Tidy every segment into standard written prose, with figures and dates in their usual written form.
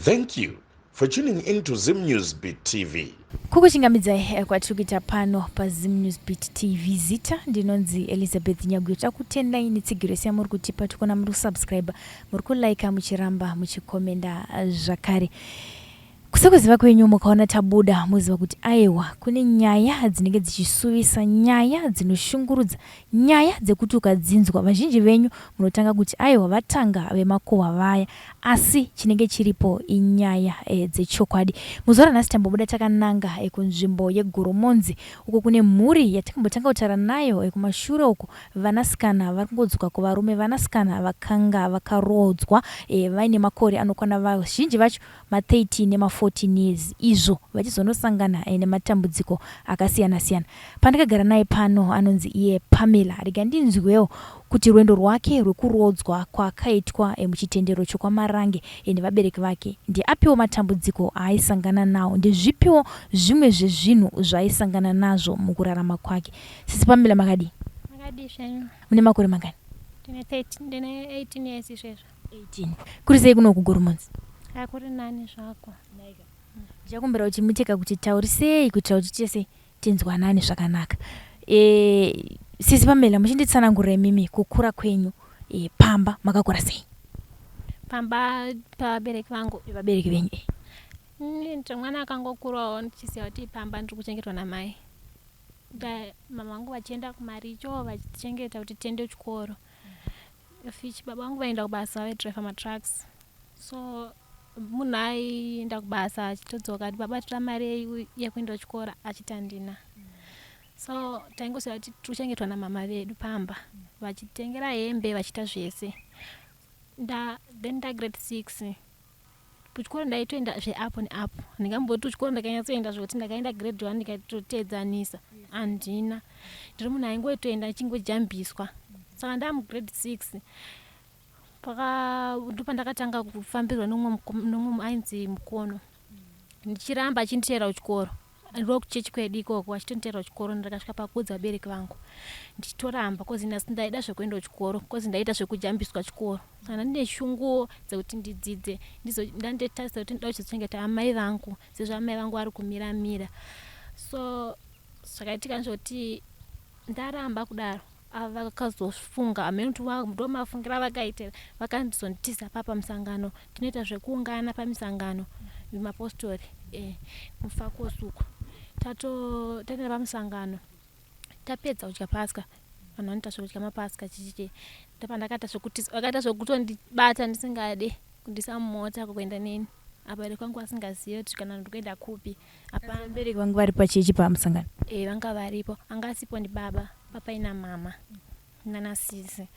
Thank you for tuning in to Zim News Beat TV. Kukuchingamidzai kwatiri kuita pano paZim News Beat TV. Zita ndinonzi Elizabeth Nyaguyo. Takutendai netsigiro yese yamuri kutipa. Tikuona muri kusubscribe, muri kulike, muchiramba muchikomenda zvakare. Kusakuziva kwenyu, mukaona tabuda muziva kuti aiwa, kune nyaya dzinenge dzichisuvisa, nyaya dzinoshungurudza, nyaya dzekuti ukadzinzwa vazhinji venyu munotanga kuti aiwa, vatanga vemakuhwa vaya, asi chinenge chiripo inyaya dzechokwadi. Muzuva ranhasi tambobuda takananga kunzvimbo yeGoromonzi, uko kune mhuri yatakambotanga kutaura nayo kumashure uko. Vanasikana vari kungodzoka kuvarume, vanasikana vakanga vakaroodzwa vaine makore anokwana, vazhinji vacho ma13 nema14 years, izvo vachizonosangana nematambudziko akasiyana-siyana. Pandakagara naye pano anonzi iye Pamela. Rega ndinzwewo kuti rwendo rwake rwekurodzwa kwakaitwa muchitendero chokwaMarange nevabereki vake, ndeapiwo matambudziko aaisangana nawo, ndezvipiwo zvimwe zvezvinhu zvaaisangana nazvo mukurarama kwake. Sisi Pamela, makadii? Makadii zvenyu? Mune makore mangani? Ndine 13, ndine 18 years izvezvo. 18. Kuri sei kuno kuGoromonzi? Hakuri nani zvako. Ndichakumbira kuti muteka kuti taurisei kuitira kuti tese tinzwanane zvakanaka. Sisi Pamela, muchinditsanangurira imimi kukura kwenyu, pamba makakura sei? Pamba pavabereki vangu? Vabereki venyu. Ndiri mwana akangokurawo ndichiziva kuti pamba ndiri kuchengetwa namai. Mama vangu vachienda kumaricho vachichengeta kuti tiende kuchikoro. Fichi baba vangu vaenda kubasa, vaidhiraivha matrucks, so munhu aienda kubasa achitodzoka ati, "Baba, toda mari yekuenda kuchikoro," achiti handina. So taingosiva kuti tiri kuchengetwa namama vedu pamba, vachitengera hembe, vachiita zvese. Then ndagrade 6, kuchikoro ndaitoenda zveapo neapo. Ndingamboti kuchikoro ndakanyatsoenda zvokuti ndakaenda grade 1 ndikatotedzanisa, handina. Ndiri munhu aingotoenda achingojambiswa. Saka ndamugrade 6 ndopandakatanga kufambirwa nemumwe ainzi Mukono, ndichiramba achinditeera kuchikoro. Ndokuchechi kwedu ikoko, achitonditeera kuchikoro. Ndakasvika pakuudza vabereki vangu ndichitoramba, 'cause nasi ndaida zvekuenda kuchikoro, 'cause ndaita zvekujambiswa chikoro. Saka ndine shunguwo dzekuti ndidzidze, ndanditarisa kuti ndida kuchizochengeta amai vangu, sezvo amai vangu vari kumiramira. So zvakaitika ndezvekuti ndaramba kudaro, ava vakazofunga, hameno kuti ndo mafungira avakaita, vakandizonditiza pa pamusangano. Tinoita zvekuungana pamisangano mapostori mufakosi uko. Tato taenda pamusangano, tapedza kudya Pasika, vanhu vanoita zvekudya mapasika chichichi, ndopandakaita zvekutiza. Vakaita zvekutondibata ndisingade, kundisa mumota kuenda neni, abereki vangu vasingazivi kuti kana ndikuenda kupi. Hapana. Vabereki vangu vari pachechi pamusangano? E, vanga varipo. Anga asipo ndibaba, papaina mama nanasisi.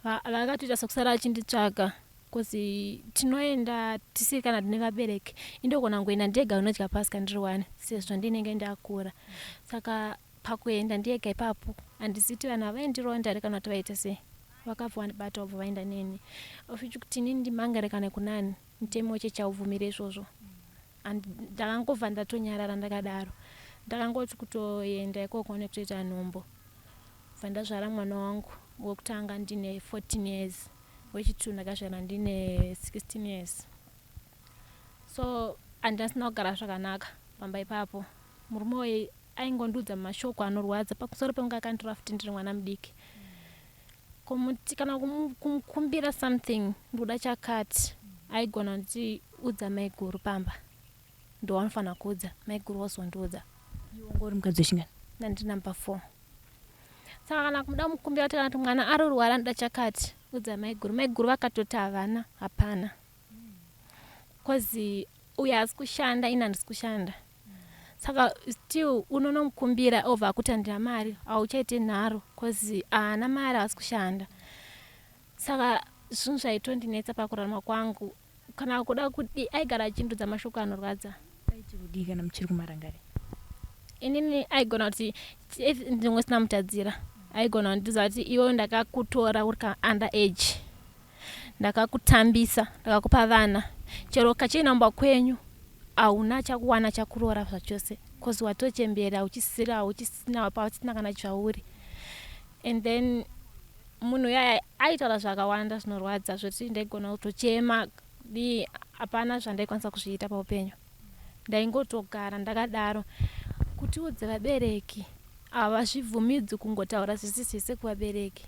Vakatoita sekusara vachinditsvaga, 'cause tinoenda tisiri kana tine vabereki. Indogona kungoenda ndega unodya Pasika ndiri one, sezvo ndinenge ndakura. Saka pakuenda ndega ipapo, handisiti vanhu havaindironda here kana kuti vaita sei, vakabva vandibata, vabva vaenda neni. Ofichi kuti inini ndimangare kana kunani, mutemo wechechi haubvumiri izvozvo. Ndakangobva ndatonyarara ndakadaro. Ndakangoti kutoenda ikoko nekutoita nhumbu, bva ndazvara mwana wangu wekutanga ndine 14 years, wechi2 ndakazvara ndine 16 years. So handasina kugara zvakanaka pamba ipapo. Murume uyu aingondiudza mashoko anorwadza, pamusoro pekunge akanditora futi ndiri mwana mudiki. Kumuti kana kumukumbira something, ndikuda chakati, aigona kundiudza maiguru pamba, ndowanofanira kuudza maiguru, wozondiudza. Iwe wanga uri mukadzi wechingani? Nandiri number 4. Saka kana kumuda kumukumbira kuti, kana kuti mwana arorwara, anoda chakati, udza maiguru, maiguru vakatoti havana, hapana, 'cause uyo haasi kushanda, ini handisi kushanda. Saka still unonomukumbira, obva akuti handina mari, hauchaite nharo, 'cause haana mari, haasi kushanda. Saka zvinhu zvaitondinetsa pakurarama kwangu. Kana kuda kudi, aigara achindudza mashoko anorwadza. Aiti kudii kana muchiri kumarangari? Inini aigona kuti if ndinge sina mutadzira, aigona kundiudza kuti, "Iwe ndakakutora uri ka under age, ndakakutambisa, ndakakupa vana, chero ukachienda kwenyu hauna chakuwana chakuroora zvachose, 'cause watochembera, hauchisira, hauchisina, pauchisina kana chauri." And then munhu uyaya aitaura zvakawanda zvinorwadza, zvekuti ndaigona kutochema. Di Hapana zvandaikwanisa kuzviita paupenyu. Ndaingotogara ndakadaro. Kuti udze vabereki havazvibvumidzi kungotaura zvese zvese kuvabereki.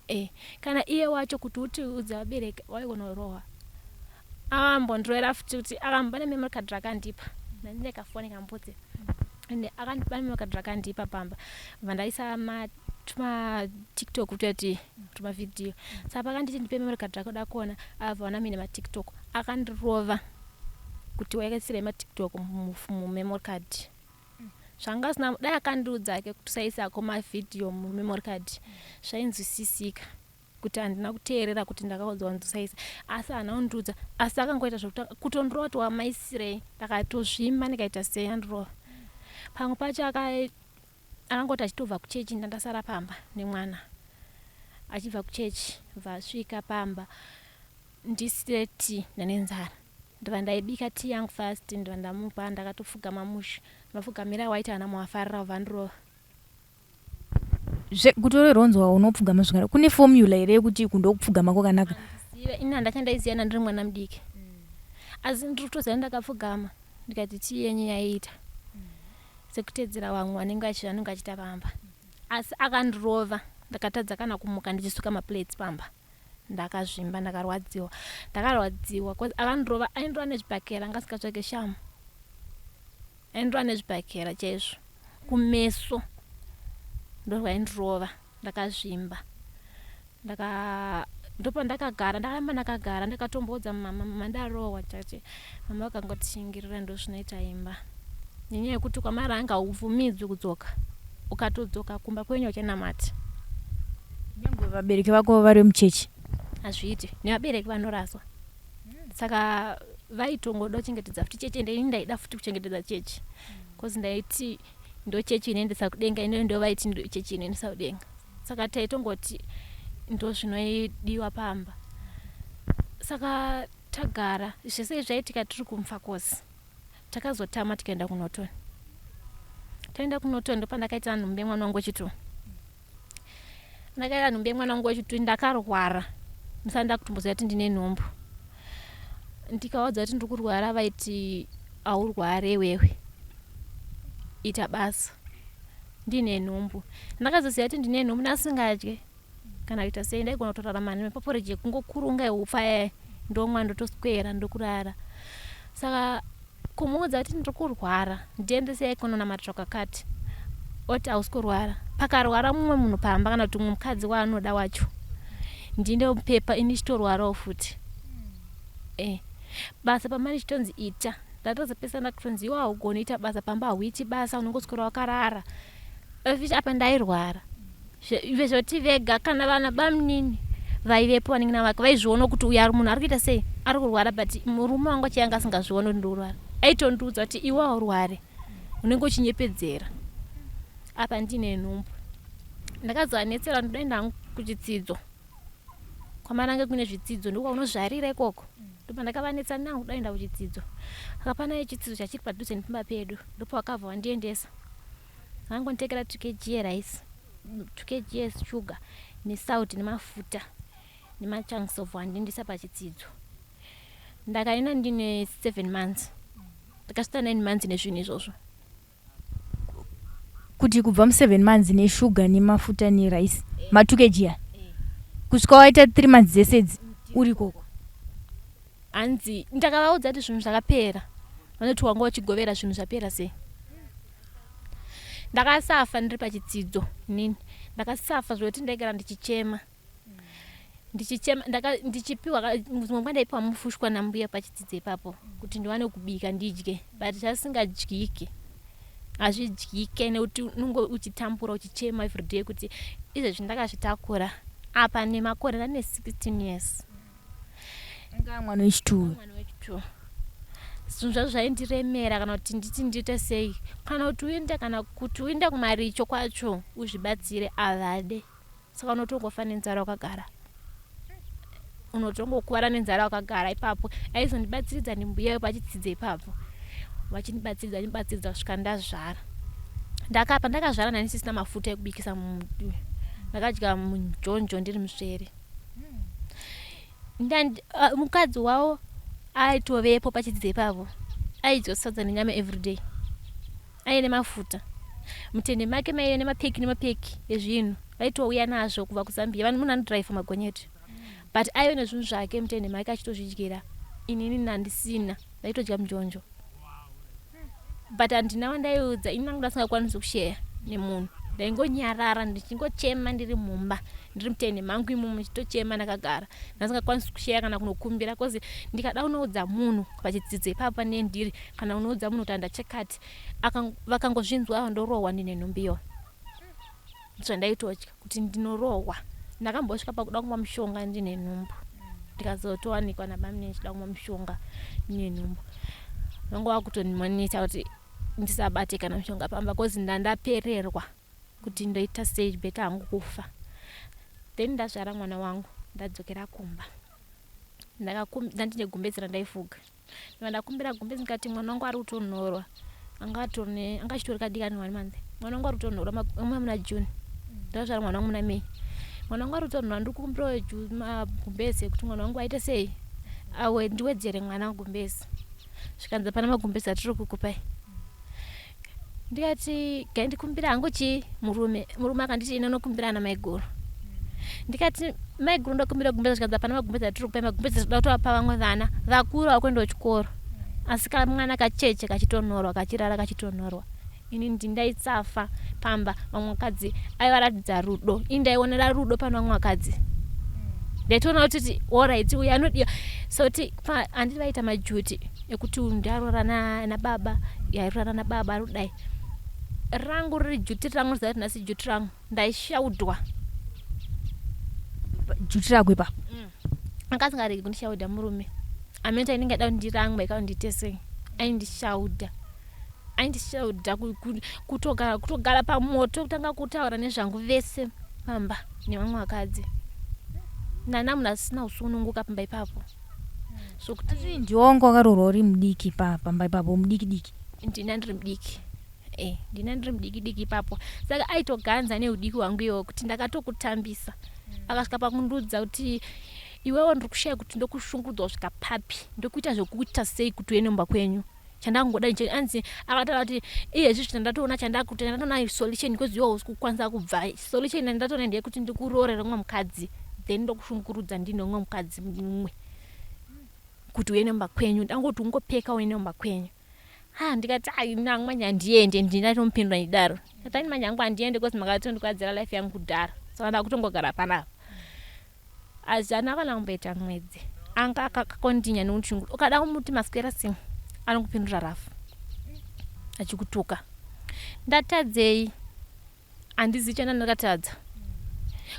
E, kana iye wacho kuti uti udze vabereki waigonorohwa. Akambondirovera futi kuti akamba nememory card rakandipa. Ndandine kafoni kambudzi. Ende akandipa memory card rakandipa pamba. Bva ndaisa ma tuma TikTok kutoti tuma video. Saka pakanditi ndipe memory card rako dakuona abva ona mine ma TikTok akandirova kuti wakaisirei ma TikTok mu memory card. Zvanga zvisina dai akandiudza hake kuti usaisako ma video mu memory card zvainzwisisika kuti handina kuteerera kuti ndakaudzwa kunzi usaisa asi haana kundiudza asi akangoita zvekutanga kutondirova kuti wamaisirei ndakatozvimba ndikaita sei andirova. Pamwe pacho akangoti achitobva kuchechi ndandasara pamba nemwana achibva kuchechi bva asvika pamba ndisire tea ndane nzara ndobva ndaibika tea yangu fast ndobva ndamupa ndakatopfugama mushe mapfugamira waita ana muafarira bva andirova. Kutoronzwa unopfugama zvakanaka kune formula here yekuti kundokupfugama kwakanaka? Handizive ini handachandaiziva ndandiri mwana mudiki asi ndiri kutoziva ndakapfugama ndikati tea yenyu yaita sekutedzera vamwe vanenge vanenge vachiita pamba asi akandirova ndakatadza kana kumuka ndichisuka maplates pamba ndakazvimba ndakarwadziwa ndakarwadziwa cause akandirova aindirova nezvibhakera anga asingatsvake shamu aindirova nezvibhakera chaizvo kumeso ndorwaindirova ndakazvimba ndaka ndopandakagara ndakaramba ndakagara ndakatomboudza mama mama ndarohwa chache mama vakangotishingirira ndozvinoita imba nenyaya yekuti kwamaranga haubvumidzwi kudzoka ukatodzoka kumba kwenyu uchanamata nyangwe vabereki vako vari muchechi hazviiti nevabereki vanoraswa saka vaitongoda kuchengetedza futi chechi ende ini ndaida futi kuchengetedza chechi because ndaiti ndo chechi inoendesa kudenga ino ndo vaiti ndo chechi inoendesa kudenga saka taitongoti ndo zvinodiwa pamba saka tagara zvese zvaitika tiri kuMufakose takazotama tikaenda kuNorton taenda kuNorton ndopandakaita nhumbi yemwana wangu wechitu ndakaita nhumbi yemwana wangu wechitu ndakarwara ndisati ndakutomboziva kuti ndine nhumbu ndikaudza kuti ndiri kurwara vaiti haurware iwewe ita basa ndine nhumbu ndakazoziva kuti ndine nhumbu ndasingadye kana kuita sei ndaigona kutorarama nemaporridge ekungokurunga eupfa yaya ndomwa ndotoswera ndokurara saka kumuudza kuti ndiri kurwara ndiendesei kunonamatira kwakati oti hausi kurwara pakarwara mumwe munhu pamba kana kuti mumwe mukadzi waanoda wacho ndinde mupepa ini chitorwarawo futi e basa pamba ndichitonzi ita ndatozopesana ndakutonzi iwe haugoni ita basa pamba hauiti basa unongoswera wakarara apa ndairwara vezvoti vega kana vana bamunini vaivepo vanin'ina vake vaizviona kuti uyu ari munhu ari kuita sei ari kurwara but murume wangu achiyanga asingazvioni kuti ndikurwara aitondiudza kuti iwe haurware unenge uchinyepedzera apa ndine nhumbu ndakazovanetsera ndoenda hangu kuchitsidzo kwamarange kune zvitsidzo ndokwaunozvarira ikoko ndopandakavanetsa nangu kudaenda kuchitsidzo saka pana chitsidzo chachiri padhuze nepamba pedu ndopavakabva vandiendesa vangonditekera 2 kg yerice 2 kg yeshuga nesauti nemafuta nemachunks of wandiendesa pachitsidzo ndakaenda ndine 7 months ndakasvika 9 months nezvinhu izvozvo kuti kubva mu7 months neshuga nemafuta nerice ma2 kg ya kusvika waita 3 months dzese idzi uri ikoko hanzi ndakavaudza kuti zvinhu zvakapera vanoti wanga uchigovera zvinhu zvapera sei ndakasafa ndiri pachitsidzo inini ndakasafa zvekuti ndaigara ndichichema ndichichema ndichipiwa mumwe nguva ndaipiwa mufushwa nambuya pachitsidzo ipapo kuti ndiwane kubika ndidye but zvasingadyike hazvidyike nekuti unonge uchitambura uchichema everyday kuti izvezvi ndakazvitakura apa nemakore ndane 16 years anga mwana wechitu mwana wechitu zvinhu zvacho zvaindiremera kana kuti nditi ndiite sei kana kuti uende kana kuti uende kumaricho kwacho uzvibatsire avade saka unotongofa nenzara wakagara unotongokuvara nenzara wakagara ipapo aizondibatsiridza ndimbuya pachitsidzo ipapo vachindibatsiridza ndibatsiridza kusvika ndazvara ndakapa ndakazvara ndani sisina mafuta ekubikisa ndakadya munjonjo ndiri musvere mukadzi wavo Aitovepo pachidzidzo ipapo, aidya sadza nenyama everyday, aine mafuta mutende make, maive nemapeki nemapeki ezvinhu vaitouya nazvo kubva kuZambia. Vanhu munhu anodhiraivha magonyeti, but aive nezvinhu zvake mutende make achitozvidyira. Inini nandisina, ndaitodya munjonjo, but handina wandaiudza. Ini nangu ndasingakwanisi kusheya nemunhu, ndaingonyarara ndichingochema ndiri mumba, ndiri mutende mangu imomo, ndichitochema ndakagara. Ndasingakwanisi kusheya kana kunokumbira, cause ndikada kunoudza munhu pachidzidzo ipapo pane ndiri, kana unoudza munhu kuti handachakati, vakangozvinzwa ndorohwa ndine nhumbi iyo. Zvandaitotya kuti ndinorohwa. Ndakambosvika pakuda kumwa mushonga ndine nhumbu, ndikazotowanikwa nabamune ndichida kumwa mushonga ndine nhumbu. Vanga vakutondimonita kuti ndisabate kana mushonga pamba, cause ndandapererwa kuti ndoita sei, better hangu kufa. Then ndazvara mwana wangu, ndadzokera kumba, ndandine gumbezi randaifuga. Ndibva ndakumbira gumbezi, ndikati mwana wangu ari kutonhorwa, anga atori anga achitori kadikani 1 month. Mwana wangu ari kutonhorwa muna June, ndakazvara mwana wangu muna May. Mwana wangu ari kutonhorwa, ndiri kukumbirawo magumbezi ekuti mwana wangu aite sei, awe ndiwedzere mwana gumbezi. Zvikanzi pana magumbezi atiri kukupai. Ndikati gai ndikumbira hangu chii murume. Murume akanditi ine unokumbira ana maiguru. Ndikati maiguru, ndokumbira gumbezi. Zvikanzi hapana magumbezi atiri kupai, magumbezi tinoda kutovapa vamwe vana vakuru vakuenda kuchikoro, asi kamwana kacheche kachitonhorwa, kachirara kachitonhorwa. Ini ndindaitsafa pamba. Vamwe vakadzi aivaratidza rudo, ini ndaionera rudo pane vamwe vakadzi. Ndaitoona kuti alright, uyu anodiwa. Soti handiti vaita majuti ekuti uyu ndiarora nababa, yairora nababa ari kudai. Rangu riri juti rangu, riziva kuti nhasi juti rangu, ndaishaudwa. Juti rako ipapo? Anga asingaregi kundishaudha murume. Amene ainenge ada kundirangwa ikawa ndiite sei, aindishaudha, aindishaudha kutogara pamoto, kutanga kutaura nezvangu vese pamba nevamwe vakadzi. Nana munhu asina kusununguka pamba ipapo zvokuti. Asi ndiwe wanga wakaroorwa uri mudiki pamba ipapo, mudiki diki? Ndina ndiri mudiki, ndina ndiri mudiki diki ipapo. Saka aitoganza neudiki hwangu iwo kuti ndakatokutambisa. Akasvika pakundiudza kuti iwewo ndiri kushaya kuti ndokushungurudzwa kusvika papi, ndokuita zvekuita sei kuti uende mumba kwenyu. Chandangoda anzi akataura kuti iyezvi chandatoona, chandakuita, chandatoona solution, because iwe hausi kukwanisa kubva, solution yandatoona ndeyekuti ndikuroorere mumwe mukadzi, then ndokushungurudza ndine mumwe mukadzi mumwe kuti uende mumba kwenyu. Ndangoti ungopeka uende mumba kwenyu. Ha, ndikati ai nangu manje handiende. Ndinatomupindura ndidaro, ndikati ani manje hangu handiende, cause makatondikuvadzira life yangu kudhara, saka ndakutongogara panapa. Asi haana kana kumboita mwedzi, anga akakondinya nekushunguru. Ukada kumuti maswera sei, anokupindura rafu achikutuka. Ndatadzei? Handizivi chanda ndakatadza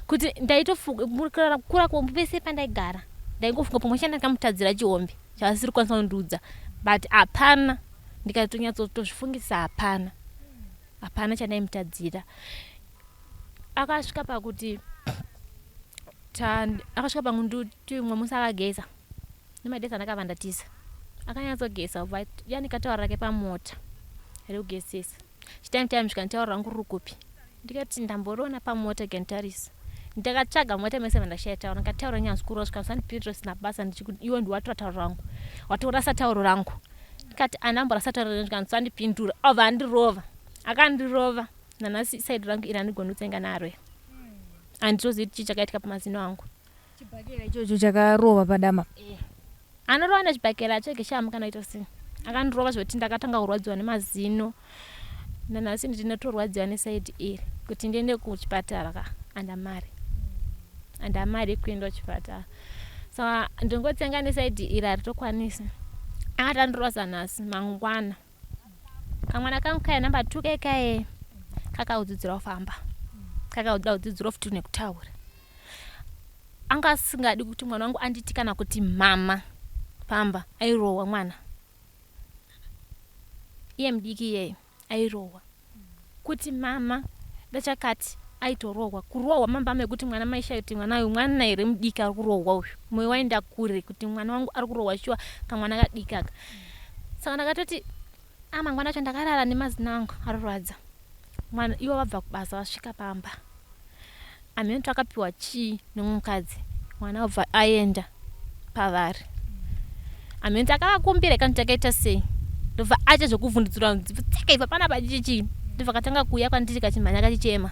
kuti ndaitofunga kura pese pandaigara, ndaingofunga pamwe chanda ndakamutadzira chihombe chaasiri kukwanisa kundiudza, but hapana. Ndikatonyatsotozvifungisa, hapana, hapana chandaimutadzira. Akasvika pakuti akasvika pakunduti mumwe musi akageza nemadhesi andakabva ndatiza, akanyatsogeza, ubva yanika tauro rake pamota rekugezesa. Chitime time zvikanzi tauro rangu riri kupi? Ndikati ndamboriona pamota, ikanditarisa. Ndakatsvaga mota mese, vandashaya tauro. Ndikataura nyaya zvikuru, zvikanzi sina basa, ndichikuti iwe ndiwatora tauro rangu, watorasa tauro rangu. Ndikati andamborasa tauro rangu. Zvikanzi sandipindura, obva andirova, akandirova. Nanhasi side rangu iri handigoni kutsenga naro, handitozivi chii chakaitika pamazino angu. Chibhakera ichocho chakarova padama? Anorova nechibhakera, atsvege shamu kana kuita sei. Akandirova zvekuti ndakatanga kurwadziwa nemazino. Nanhasi ndinotorwadziwa neside iri. Kuti ndiende kuchipatara ka, handa mari, handa mari yekuenda kuchipatara, saka ndingotsenga neside iri, haritokwanisi. Akati andirova nhasi, mangwana kamwana kangu kaya number 2 kaikaye kakaudzidzira kufamba, kakauda kudzidzira futi nekutaura. Anga asingadi kuti mwana wangu anditi kana kuti mama pamba. Airohwa mwana iye mudiki iyeye, airohwa kuti mama ndachakati, aitorohwa kurohwa mamba mekuti mwana maishaya kuti mwana uyu mwana here mudiki ari kurohwa uyu. Mwoyo waenda kure kuti mwana wangu ari kurohwa shuwa, kamwana kadiki aka. Saka ndakatoti a mangwana acho ndakarara nemazino angu arorwadza. Mwana ivo vabva kubasa, vasvika pamba, amene takapiwa chii nemumwe mukadzi, mwana obva aenda pavari. Amene takavakumbira kana takaita sei, ndobva aita zvekuvhundutsirwa, tseka ibva panapa chichi. Ndobva katanga kuuya kwandiri kachimhanya kachichema,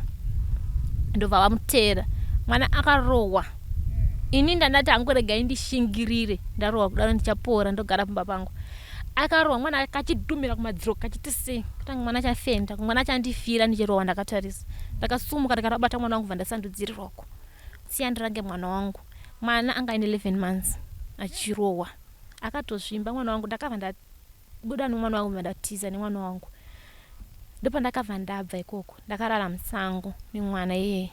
ndobva vamuteera. Mwana akarohwa. Ini ndandati hangu regai ndishingirire, ndarohwa kudaro ndichapora, ndogara pamba pangu. Akarohwa mwana akachidhumira kumadziro kachiti sei, kutanga mwana achafenda, mwana achandifira ndichirohwa ndakatarisa. Ndakasumuka ndikarabata mwana wangu, bva ndasandudzirirwako, siya ndirange mwana wangu. Mwana anga aine 11 months achirohwa, akatozvimba mwana wangu. Ndakabva ndabuda nemwana wangu, bva ndatiza nemwana wangu. Ndopandakabva ndabva ikoko, ndakarara musango nemwana iyeye.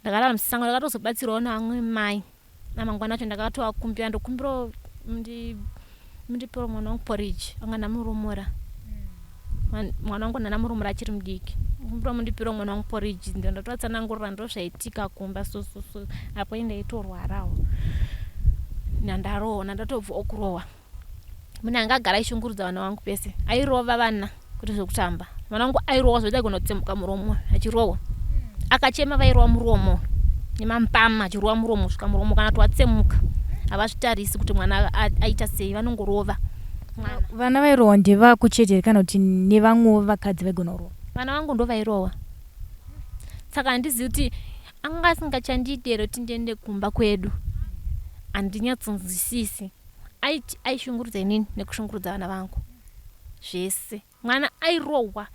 Ndakarara musango, ndakatozobatsirwawo nevamwe mai. Namangwana acho ndakatovakumbira, ndokumbirawo mundipewo mwana wangu porridge, anga ndamurumura mwana wangu, ndandamurumura achiri mudiki. Kumbirawo mundipirewo mwana wangu porridge. Ndatovatsanangurira ndozvaitika kumba, so so so. Apo indaitorwarawo, nandarohwa, nandatobvawo kurohwa. Munhu anga agara aishungurudza vana vangu pese, airova vana kuti zvekutamba. Mwana wangu airohwa zvokuti aigona kutsemuka muromo achirohwa. Akachema, vairova muromo nemambama, achirova muromo kusvika muromo kana kuti watsemuka. Havazvitarisi kuti mwana aita sei, vanongorova mwana. Vana vairohwa ndevako chete here kana kuti nevamwewo vakadzi vaigona kurohwa? Vana vangu ndo vairohwa. Saka handizivi kuti anga asingachandidi here kuti ndiende kumba kwedu, handinyatsonzwisisi. Aiti aishungurudza inini nekushungurudza vana vangu zvese. Mwana airohwa,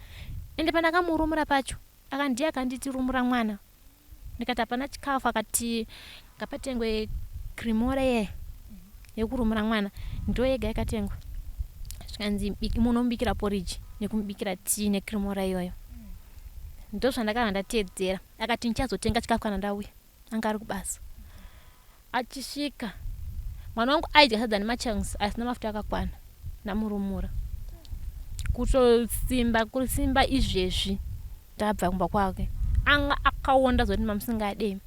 ende pandakamurumura pacho akandiye akanditi rumura mwana. Ndikati hapana chikafu, akati ngapatengwe Cremora iye yekurumura mwana, ndo yega yakatengwa. Zvikanzi munomubikira porridge nekumubikira tii neCremora iyoyo. Ndozvandakabva ndateedzera. Akati ndichazotenga chikafu kana ndauya. Anga ari kubasa. Achisvika, mwana wangu aidya sadza nemachunks asina mafuta akakwana. Ndamurumura kutosimba kusimba. Izvezvi ndabva kumba kwake, anga akaonda zoti mamusingade.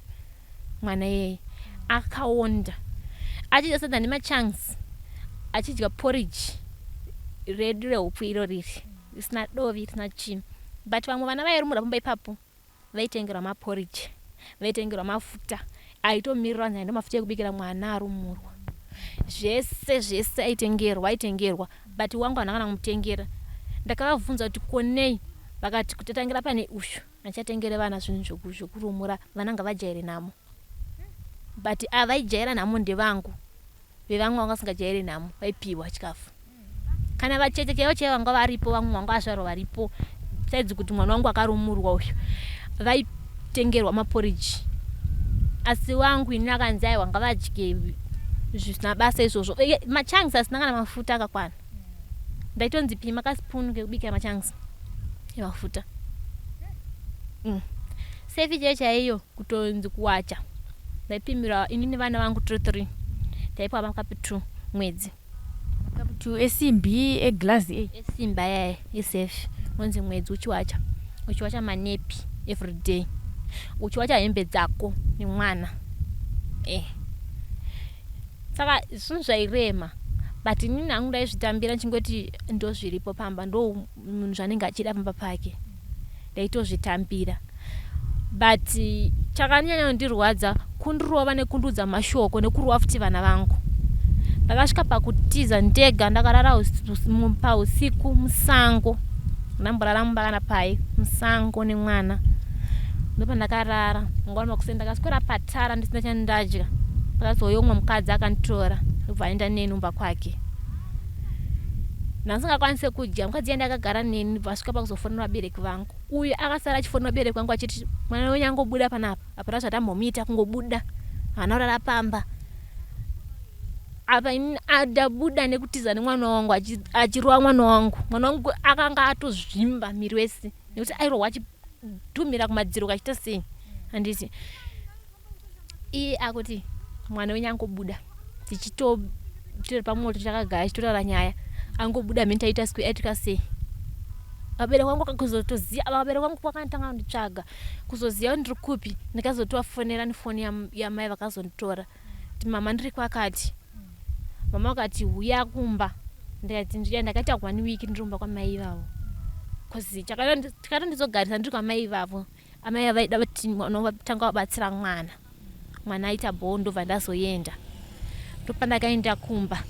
Mwana iyeye akaonda, achidya sadza nemachunks, achidya porridge redu rehupfu iro riri risina dovi, risina chinhu. But vamwe vana vairumura pamba ipapo vaitengerwa maporridge, vaitengerwa mafuta, aitomirira nhaendo mafuta ekubikira mwana arumurwa. Zvese zvese aitengerwa, aitengerwa, but wangu handina kana kumutengera. Ndakavabvunza kuti konei, vakati kutotangira pane uyu handichatengere vana zvinhu zvekurumura, vana ngavajaire nhamo. But avaijaira nhamo ndevangu, vevamwe vanga vasingajairi nhamo vaipiwa chikafu. Kana vacheche chaivo chaivo vanga varipo, vamwe vanga vazvarwa varipo, saidzi kuti mwana wangu akarumurwa uyu, vaitengerwa maporiji. Asi wangu ini akanzi aiwa, ngavadye zvisina basa izvozvo, machunks asina kana mafuta akakwana. Ndaitonzi pima kasipunu kekubikira machunks emafuta. Sefi chaiyo chaiyo, kutonzi kuwacha, ndaipimira ini nevana vangu tiri three, taipiwa makapi 2 mwedzi. Makapu esimbi, eglazi ei? Esimbi ayaya, esefi. Unonzi mwedzi uchiwacha, uchiwacha manepi every day, uchiwacha hembe dzako nemwana. Saka zvinhu zvairema, but inini hangu ndaizvitambira ndichingoti ndo zviripo pamba, ndo munhu zvanenge achida pamba pake, ndaitozvitambira. But chakanyanya kundirwadza kundirova nekundiudza mashoko nekurova futi vana vangu. Ndakasvika pakutiza ndega, ndakarara pausiku musango. Ndamborara mumba kana pai, musango nemwana ndopandakarara. Mangwana makuseni ndakaswera patara ndisina chandadya. Pakazouya umwe mukadzi akanditora, ndobva aenda neni umba kwake. Ndasingakwanise kudya. Mukadzi iye akagara neni, vasvika pakuzofonera vabereki vangu. Uyu akasara achifonera vabereki vangu achiti mwana wenyu angobuda panapa, hapana zvatambomuita, kungobuda, haana kurara pamba apa. Ini ndabuda nekutiza nemwana wangu, achirova mwana wangu. Mwana wangu akanga atozvimba miri wese nekuti airohwa achidhumira kumadziro kachiita sei, handiti? Iye akuti mwana wenyu angobuda, tichito tiri pamoto takagara tichitotaura nyaya, angobuda mheni taita aitika sei. Vabereki vangu kuzotoziva, vabereki vangu vakanditanga kunditsvaga, kuzoziva kuti ndiri kupi. Ndikazotovafonera nefoni yamai, vakazonditora kuti mama, ndiri kwakati. Mama vakati huya kumba. Ndikati ndiri, ndakaita one week ndiri kumba kwamai ivavo, cause chakatondizogarisa ndiri kwamai ivavo, amai vaida kuti tanga vabatsira mwana, mwana aita bhoo, ndobva ndazoenda. Ndopandakaenda kumba.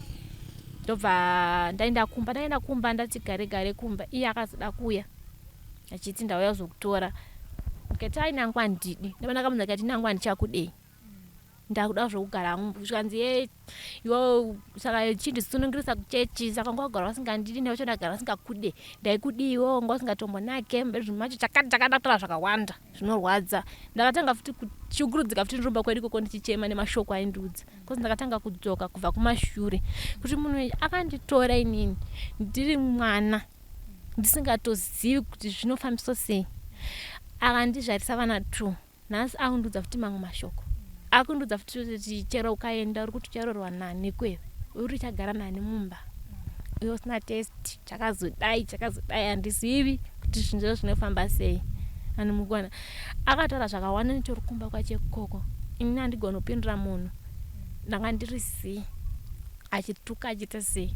Ndobva ndaenda kumba, ndaenda kumba ndati gare gare kumba, iye akazoda kuuya achiti ndauya kuzokutora. Ndikati ai nangu handidi. Ndabva ndakamuudza ndikati nangu handichakudei, ndakuda zvokugara hangu. Zvikanzi ye iwe saka chindisunungurisa kuchechi, saka wanga wagara usingandidi, newacho ndagara usingakude, ndaikudii iwewe wanga usingatombonake mubedroom macho chakati chakada kutaura zvakawanda zvinorwadza. Ndakatanga futi kushungurudzika futi ndirumba kwedu ikoko ndichichema nemashoko aindiudza, because ndakatanga kudzoka kubva kumashure kuti munhu uyu akanditora inini ndiri mwana ndisingatozivi kuti zvinofambiswa sei, akandizvarisa vana 2. Nhasi akundiudza futi mamwe mashoko, akundiudza futi kuti chero ukaenda uri kuti ucharorwa nani kwe, uri uchagara nani mumba iwe usina test, chakazodai chakazodai, handizivi kuti zvinhu zvazvo zvinofamba sei. Animukwana akataura zvakawanda nitori kumba kwacho ikoko, ini handigoni kupindura munhu, ndanga ndiri zii achituka achiita sei.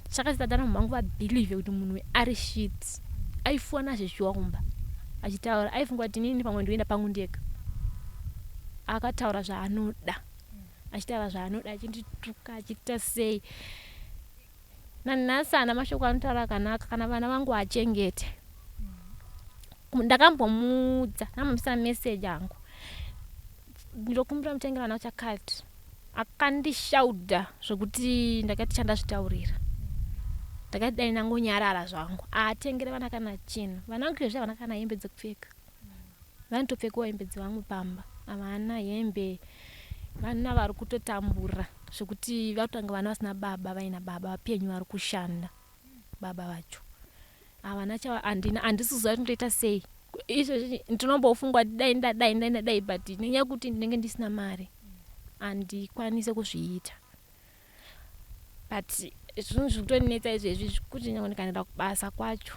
Chakaita vanhu vangu vabhilivhe kuti munhu ari shit. Aifona zveshuwa kumba achitaura, aifunga kuti inini pamwe ndinoenda pangu ndega. Akataura zvaanoda, achitaura zvaanoda, achindituka achiita sei. Nanhasi haana mashoko anotaura akanaka, kana vana vangu achengete. Ndakambomuudza, ndambomuisira meseji yangu, ndinokumbira mutengera vana chakati. Akandishaudha zvekuti ndakati chandazvitaurira, ndakati dai ndangonyarara zvangu. Aatengere vana kana chinhu, vana vangu izvezvi havana kana hembe dzekupfeka, vanotopfekawo hembe dzevamwe pamba, havana hembe. Vana vari kutotambura zvekuti vari kutanga vana vasina baba, vaina baba vapenyu vari kushanda, baba vacho havana chava. Handina, handisi kuziva kuti ndoita sei izvezvi. Ndinombofunga kuti dai ndadai, dai ndadai, but nenyaya yekuti ndinenge ndisina mari handikwanisi kuzviita. But zvinhu zviri kutonetsa izvezvi kuti nyange ndikaenda kubasa kwacho,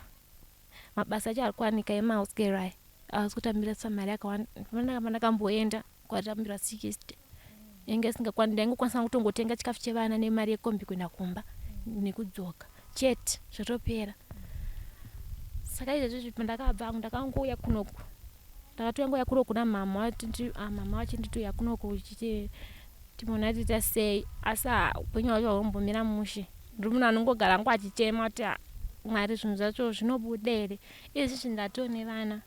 mabasa acho ari kuwanika emahouse girl aya haasi kutambirisa mari yakawanda. Pandakamboenda kwatambira 60 inge isingakwani, ndaingokwanisa kutongotenga chikafu chevana nemari yekombi kuenda kumba nekudzoka chete, zvotopera. Saka izvezvi pandakabva hangu ndakangouya kunoku, ndakatongouya kuno kuna mama, mama vachinditi uya kunoku chichi timona tiita sei. Asi upenyu hwacho haumbomira mushe, ndiri munhu anongogara hangu achichema kuti Mwari, zvinhu zvacho zvinobuda here izvizvi? Ndatoo nevana,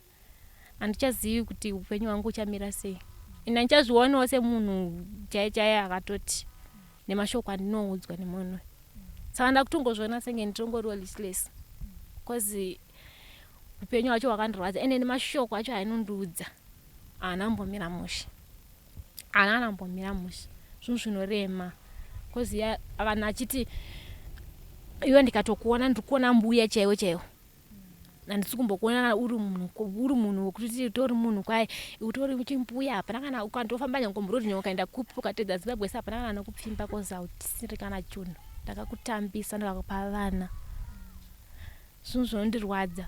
handichazivi kuti upenyu hwangu uchamira sei. Ende handichazvionawo semunhu chaiye chaiye akatoti nemashoko andinoudzwa nemunhu. Saka ndakutongozviona senge nditongoriwo listless, because upenyu hwacho hwakandirwadza, ende nemashoko acho ainondiudza haana kumbomira mushe, haana kana kumbomira mushe. Zvinhu zvinorema, because vanhu achiti iwe ndikatokuona ndiri kuona mbuya chaiwo chaiwo, handisi kumbokuona uri munhu, uri munhu wekuti tori munhu kwai, utori chimbuya. Hapana kana ukandofamba nyange murodhi, nyange ukaenda kupi, ukatedza Zimbabwe se, hapana kana anokupfimba, cause hautisiri kana chunhu. Ndakakutambisa, ndikakupa vana. Zvinhu zvinondirwadza,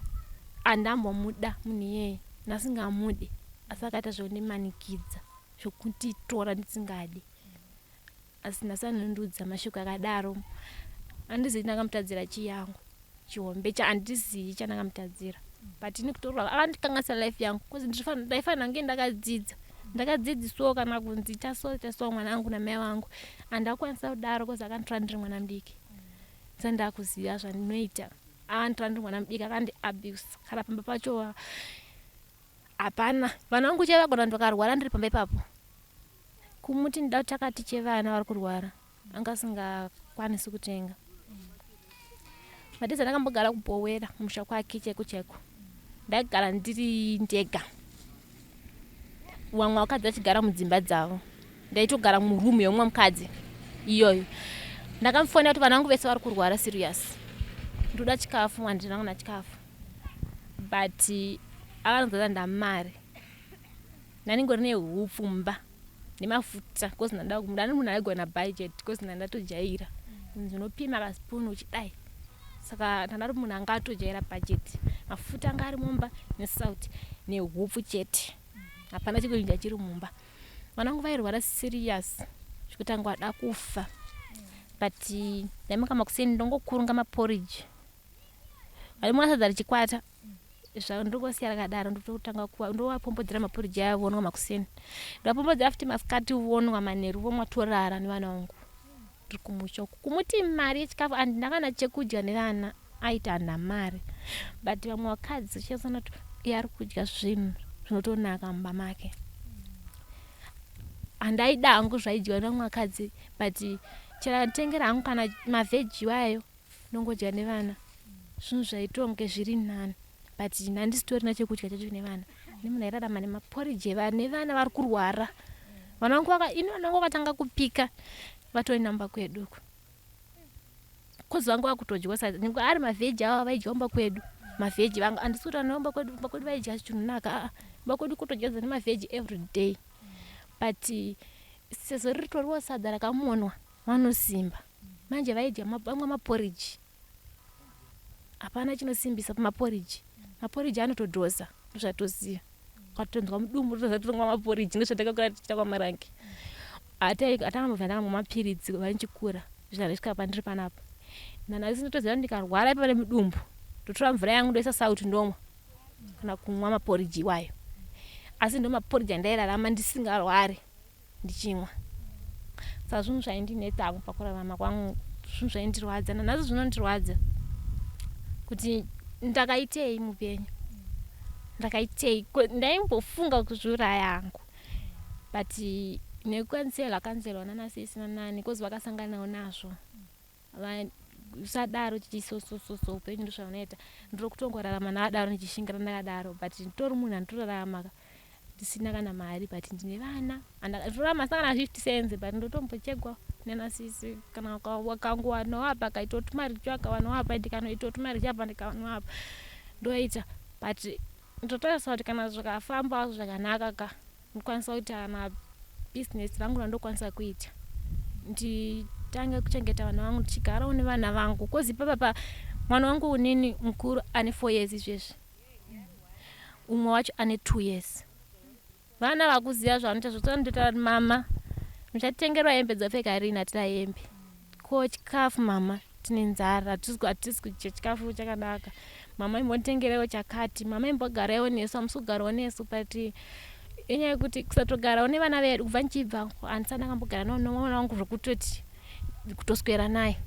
handambomuda munhu iyeye, ndasingamudi, asi akaita zvekundimanikidza, zvokunditora ndisingadi, asi nhasi anondiudza mashoko akadaro. Handizivi ndakamutadzira chii yangu chihombe, handizivi chandakamutadzira, but ini kutorwa akandikanganisa life yangu, because ndaifanira kunge ndakadzidza, ndakadzidziswawo kana kunzi ita so, ita so mwana wangu namai vangu. Handakwanisa kudaro because akanditora ndiri mwana mudiki, saka ndakuziva zvandinoita. Akanditora ndiri mwana mudiki, akandiabuse, kana pamba pacho hapana. Vana vangu chaivo vagona vakarwara ndiri pamba ipapo, kumuti ndida takati chevana vari kurwara, anga asingakwanisi kutenga. Madhezi andakambogara kubhowera kumusha kwake chaiko chaiko, ndaigara ndiri ndega, vamwe vakadzi vachigara mudzimba dzavo, ndaitogara murumu yeumwe mukadzi iyoyo. Ndakamufonera kuti vana vangu vese vari kurwara serious, ndoda chikafu, handina kana chikafu, but akanzata ndamari ndaningori nehupfu mumba nemafuta, because ndani munhu aigona budget, because ndandatojaira ndinopima kasipunu uchidai. Saka ndandari munhu anga atojaira budget. Mafuta anga ari mumba nesauti nehupfu chete, hapana chimwe chinhu chachiri mumba. Vana vangu vairwara serious zvekuti anga vada kufa, but ndaimuka makuseni ndongokurunga maporridge, vaimwa sadza richikwata, ndongosiya rakadaro, ndototanga ndovapombodzera maporridge aya vonwa makuseni, ndovapombodzera futi masikati vonwa, manheru vomwa, torara nevana vangu. Tiri kumusha uku kumuti mari yechikafu handina kana chekudya nevana, aiti handina mari. But vamwe vakadzi uchasana kuti iye ari kudya zvinhu zvinotonaka mumba make. Handaida hangu zvaidyiwa nevamwe vakadzi, but chero anditengera hangu kana mavheji iwayo ndongodya nevana, zvinhu zvaitonge zviri nani. But handisitorina chekudya chacho nevana, nemunhu airarama nemaporiji nevana vari kurwara. Vana vangu ini, vana vangu vakatanga kupika vatori namba kwedu uko, kozi vangu vakutodyawo sadza nyange ari mavheji avo vaidya kumba kwedu. Mavheji vanga handisi kuti vana kumba kwedu vaidya chinonaka, aa, kumba kwedu kutodya nemavheji every day. But sezvo riritoriwo sadza rakamonwa, vanosimba. Manje vaidya vamwe maporiji, hapana chinosimbisa pamaporiji. Maporiji anotodhosa, ndozvatoziva. Ukatonzwa mudumbu totonwa maporiji, ndozvatakakura tichiita kwaMarange. Hatangambobva ndakamwa mapiritsi kubva ndichikura zvisvika pandiri panapa. Nanhasi ndinotoziva kuti ndikarwara ipa nemudumbu, ndotora mvura yangu, ndoisa sauti, ndomwa kana kumwa maporiji iwayo. Asi ndo maporiji andairarama ndisingarwari ndichimwa. Saka zvinhu zvaindinetsa hangu pakurarama kwangu, zvinhu zvaindirwadza, nanhasi zvinondirwadza kuti ndakaitei mupenyu, ndakaitei. Ndaimbofunga kuzviuraya hangu, but nekukanzelwa kanzelwa nanasisi nanani, kozi vakasanganawo nazvo, usadaro chichisosososo, upenyu ndozvaunoita. Ndiri kutongorarama ndakadaro, ndichishingira ndakadaro, but nditori munhu anotorarama ndisina kana mari, but ndine vana. Ndorarama ndisina kana 50 cents, but ndotombochegwa nanasisi kana wakangowanawo apa, akaitawo tumari cho, akawanawo apa, ndikanoitawo tumari chapa, ndikawanawo apa, ndoita. But ndotarisa kuti kana zvikafamba zvakanaka ka, ndokwanisa kuita kana bhizinesi rangu randokwanisa kuita, nditange kuchengeta vana vangu, ndichigarawo nevana vangu. Kozi ipapapa mwana wangu unini mukuru ane 4 years izvezvi, umwe wacho ane 2 years. Vana vakuziva zvavanoita, zvotonototaura kuti, "Mama, muchatengerwa hembe dzopfeka rini? Hatina hembe. Ko chikafu mama? Tine nzara, hatisi kudya chikafu chakanaka. Mama, imbonditengerewo chakati. Mama, imbogaraiwo nesu, hamusi kugarawo nesu." But inyaya yekuti kusatogarawo nevana vedu, kubva ndichibva handisati ndakambogara nomwana wangu zvekutoti kutoswera naye.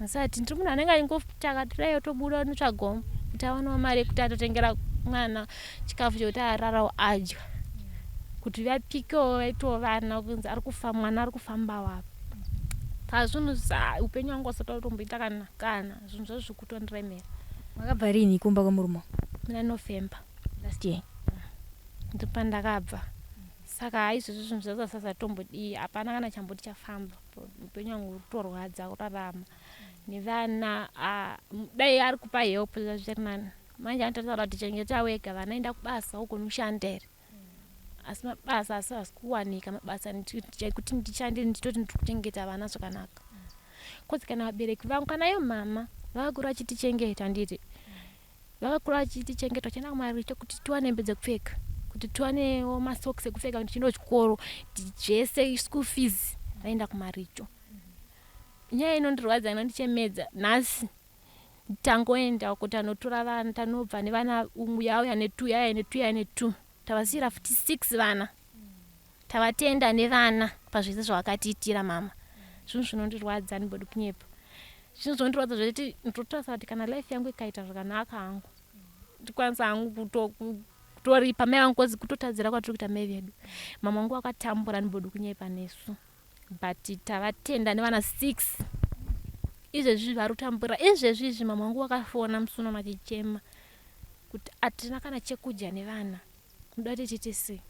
Asati ndiri munhu anenge achingotakatiraiwo, tobuda notsvagawo kuti awanewo mari yekuti atotengera mwana chikafu chekuti ararawo adya, kuti vapikewo, vaitewo vana kunzi ari kufa mwana ari kufambawo apa. Saka zvinhu upenyu hwangu wasati watomboita kana zvinhu zvacho zviri kutondiremera. Makabva rini kumba kwemurume? Muna November. Last year. Ndopandakabva. Saka haizvozvo zvinhu zvazasasatombodii, hapana kana chamboti chafamba. Upenyu hwangu huri kutorwadza kurarama nevana. Dai ari kupa help zviri nani. Manje anotaura kuti chengeta wega vana, enda kubasa ugone kushanda here, asi mabasa asi hasi kuwanika mabasa ekuti ndishande, nditoti ndiri kuchengeta vana zvakanaka. Kozi kana vabereki vangu, kana iyo mama vakakura vachitichengeta, handiti vakakura vachitichengeta, vachienda kumaricho kuti tiwane hembe dzekupfeka, kuti tiwanewo masokisi ekupfeka kuti tiende kuchikoro, zvese, school fees, vaenda kumaricho. Nyaya inondirwadza, inondichemedza nhasi, tangoenda kuti tanotora vana, tanobva nevana, umwe yauya ne2, yauya ne2, yauya ne2, tavasiyira futi 6 vana. Tavatenda nevana pazvese zvavakatiitira mama. Zvinhu zvinondirwadza, handimbodi kunyepa, zvinhu zvinondirwadza zvekuti ndotarisa kuti kana life yangu ikaita zvakanaka hangu, ndikwanisa hangu kutoripa mai vangu, kozi kutotadzira kwatiri kuita mai vedu. Mama vangu vakatambura, handimbodi kunyepa nesu, but tavatenda nevana 6 izvezvi vari kutambura izvezvi izvi. Mama vangu vakafona musi uno vachichema kuti hatina kana chekudya nevana, muda kuti tiite sei?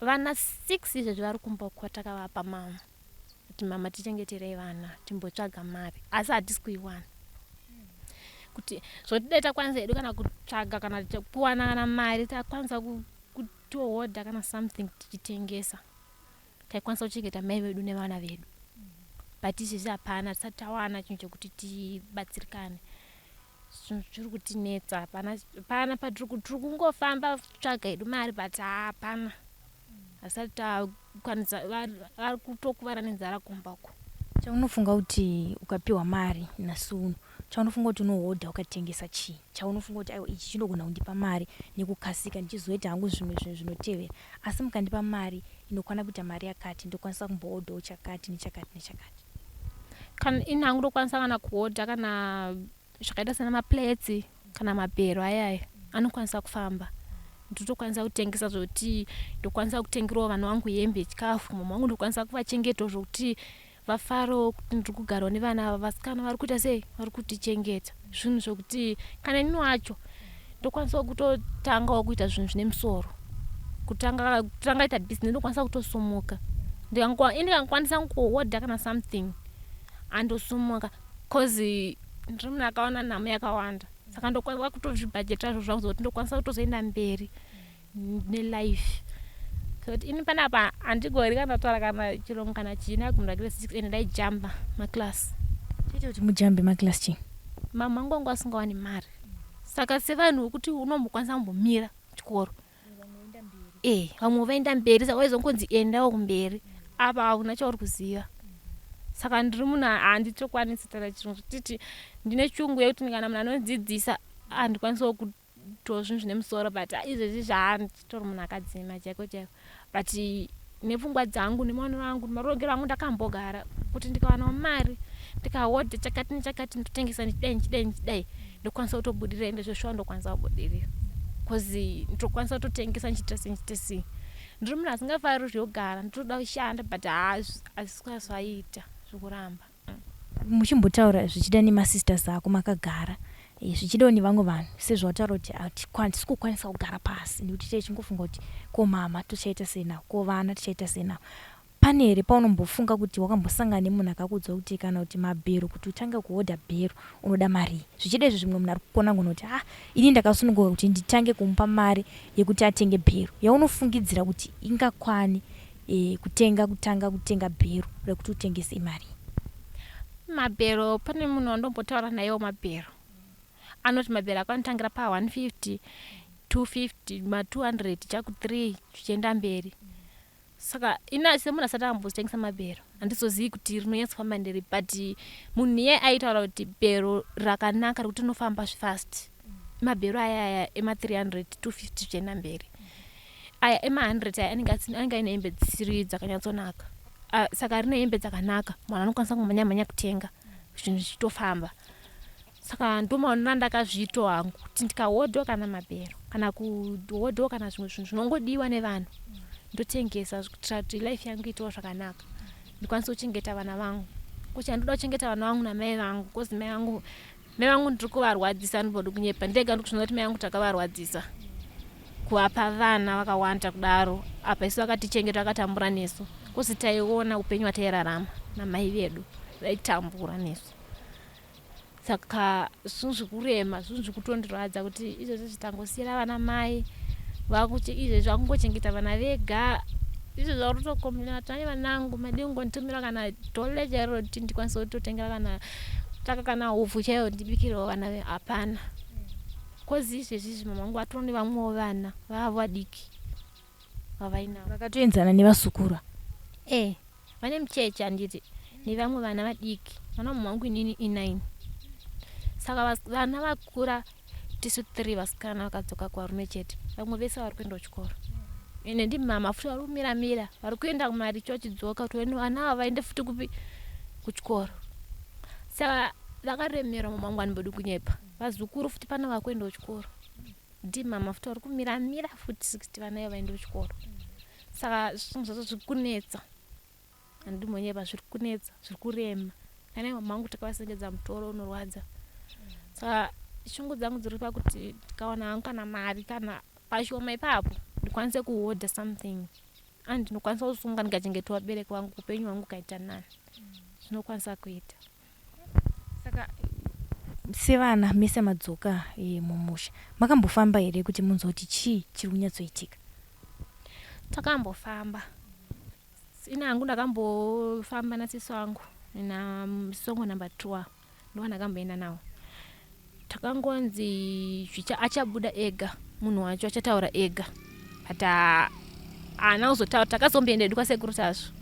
Vana 6 izvezvi vari kumba kwatakavapa mama, kuti mama tichengeterei vana, timbotsvaga mari, asi hatisi kuiwana. Kuti zvotidai takwanisa hedu kana kutsvaga kana kuwana kana mari, takwanisa kutohodha kana something tichitengesa, taikwanisa kuchengeta mai vedu nevana vedu. But izvezvi hapana, tisati tawana chinhu chekuti tibatsirikane. Zvinhu zviri kutinetsa, hapana, hapana patiri tiri kungofamba kutsvaga hedu mari, but hapana, hasati takwanisa. Vari kutokuvara nenzara kumba uko. Chaunofunga kuti ukapiwa mari nasuno, chaunofunga kuti unohodha ukatengesa chii? Chaunofunga kuti, "Aiwa, ichi chinogona kundipa mari nekukasika, ndichizoita hangu zvimwe zvinhu zvinotevera, asi mukandipa mari inokwana kuita mari yakati, ndokwanisa kumbohodhawo chakati nechakati nechakati"? Kana ini hangu ndokwanisa kana kuhodha kana zvakaita sena maplates kana mabhero ayaya anokwanisa kufamba. Ndotokwanisa kutengesa zvokuti ndokwanisa kutengerawo vana vangu hembe, chikafu. Mama vangu ndokwanisa kuvachengetawo zvokuti vafarewo kuti ndiri kugarawo nevana ava vasikana vari kuita sei, vari kutichengeta. Zvinhu zvokuti kana ini wacho ndokwanisawo kutotangawo kuita zvinhu zvine musoro. Kutanga kutanga ita business ndokwanisa kutosumuka. Ndikangokwanisa kungohodha kana something andosumuka cause ndiri munhu akaona nhamo yakawanda. Saka ndokwanisa kutozvibhajeta zviro zvangu zvokuti ndokwanisa kutozoenda mberi nelife. So kuti ini panapa handigori kana kutaura kana chirungu kana chii ndagumira grade 6 ende ndaijamba maclass. Chaita kuti mujambe maclass chii? Mama vangu vanga vasingawani mari. Saka sevanhu vekuti unombokwanisa kumbomira chikoro. Eh, vamwe vaenda mberi saka waizongonzi endawo kumberi. Apa hauna chauri kuziva. Saka ndiri munhu handitokwanisi kutaura chirungu titi ndine shungu yekuti kana munhu anondidzidzisa handikwanisawo kuitawo zvinhu zvine musoro but izvezvi zvaanditori munhu akadzima chaiko chaiko. But nepfungwa dzangu nemaonero angu nemarongero angu ndakambogara kuti ndikawanawo mari ndikahodha chakati nechakati ndotengesa ndichidai ndichidai ndichidai ndokwanisa kutobudirira ende zveshuwa ndokwanisa kubudirira cause ndokwanisa kutotengesa ndichiita sei ndichiita sei. Ndiri munhu asingafariri zvekugara ndinotoda kushanda but hazvisi zvaita zvekuramba. Muchimbotaura zvichida nemasisters ako makagara zvichidawo nevamwe vanhu sezvawataura kuti hatisi kukwanisa kugara pasi nekuti tichingofunga kuti ko mama tichaita sei navo, ko vana tichaita sei navo. Pane here paunombofunga kuti wakambosangana nemunhu akakuudza kuti kana kuti mabhero kuti utange kuhodha bhero unoda marii? Zvichida izvi zvimwe munhu ari kukona kuona kuti ah ini ndakasununguka kuti nditange kumupa mari yekuti atenge bhero yaunofungidzira kuti ingakwani kutenga kutanga kutenga bhero rekuti utengese imari. Mabhero pane munhu wandombotaura nayewo mabhero. Anoti mabhero akanotangira pa 150, 250, ma 200 chaku 3 zvichienda mberi. Saka ini semunhu asati ambotengesa mabhero handizozivi kuti rinonyatsofamba nderi but munhu iye aitaura kuti bhero rakanaka rekuti rinofamba fast. Mabhero aya aya ema 300, 250 zvichienda mberi. Aya ema 100 aya anenge aine hembe dzisiri dzakanyatsonaka. Saka rine hembe dzakanaka munhu anokwanisa kumhanya mhanya kutenga zvinhu zvichitofamba. Saka ndomaonero andakazviitawo hangu kuti ndikahodhawo kana mabhero kana kuhodhawo kana zvimwe zvinhu zvinongodiwa nevanhu ndotengesa kuitira kuti life yangu iitewo zvakanaka ndikwanise kuchengeta vana vangu. Kuti handinoda kuchengeta vana vangu namai vangu cause mai vangu ndiri kuvarwadzisa handimbodi kunyepa ndega ndiri kuzviona kuti mai vangu takavarwadzisa kuvapa vana vakawanda kudaro apa isu vakatichengeta vakatambura nesu cause taiona upenyu hwatairarama namai vedu vaitambura nesu. Saka zvinhu zvikurema zvinhu zvikutondirwadza kuti izvezvi zvitangosiyira vana mai izvezvi vakungochengeta vana vega izvezvi vari kutokomplaina kuti ai vanangu madii kungonditumira kana dhole chairo kuti ndikwanise kutotengera kana tsvaka kana hupfu chaiyo ndibikirewo vana hapana. Cause izvezvi izvi mama vangu vatori nevamwewo vana vavo vadiki vavainavo. Vakatoenzana nevazukuru. Eh, vane mucheche handiti nevamwe vana vadiki. Mwana wamama vangu inini i9. Saka vana vakura tisu 3 vasikana vakadzoka kuvarume chete. Vamwe vese vari kuenda kuchikoro. Ende ndimama futi vari kumira mira vari kuenda kumaricho vachidzoka kuti vana ava vaende futi kupi kuchikoro. Saka vakaremerwa mama vangu handimbodi kunyepa. Vazukuru futi pana vakuenda kuchikoro. Ndimama futi vari kumira mira futi kuti vana ava vaende kuchikoro. Saka zvinhu zvacho zviri kunetsa. Handimbonyepa zviri kunetsa zviri kurema. Kana mama vangu takavasengedza mutoro unorwadza. Saka shungu dzangu dziri pakuti ndikawana hangu kana mari kana pashoma ipapo ndikwanise kuhodha something. And ndinokwanisa kusunga ndikachengetawo vabereki vangu upenyu hwangu ukaita nani. Zvinokwanisa kuita. Saka sevana mese madzoka mumusha makambofamba here kuti munzwe kuti chii chiri kunyatsoitika? Takambofamba. Ini hangu ndakambofamba nasisi wangu nasongo number 2 ndo vandakamboenda navo. Takangonzi achabuda ega munhu wacho achataura ega but haana kuzotaura. Takazomboenda hedu kwasekuru Tasvu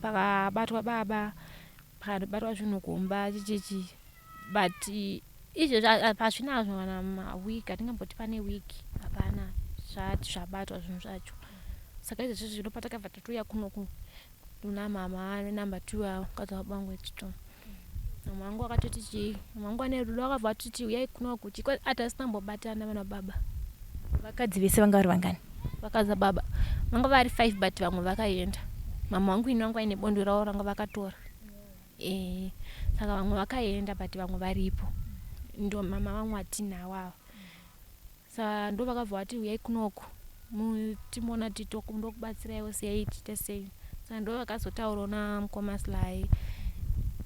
pakabatwa baba pakabatwa zvinhu kumba chichichi but izvezvi hazvinazvo kana mawiki hatingamboti pane wiki hapana zvati zvabatwa zvinhu zvacho. Saka izvezvi zvino patakabva tatouya kunoku kuna mama number 2 avo mukadzi wababa vangu wechitu. Mama vangu vakatoti chii, mama vangu vane rudo vakabva vatoti uyai kuno kuchi ati asina kumbobatana vana baba. Vakadzi vese vanga vari vangani? Vakadzi baba vanga vari 5 but vamwe vakaenda. Mama vangu ini vanga vaine bondo ravo ranga vakatora. Eh, saka vamwe vakaenda but vamwe varipo. Ndo mama vangu vatinawo ava. Saka ndo vakabva vati uyai kunoku timona ndokubatsiraiwo sei tiite sei. Saka ndo vakazotaurawo namukoma Sly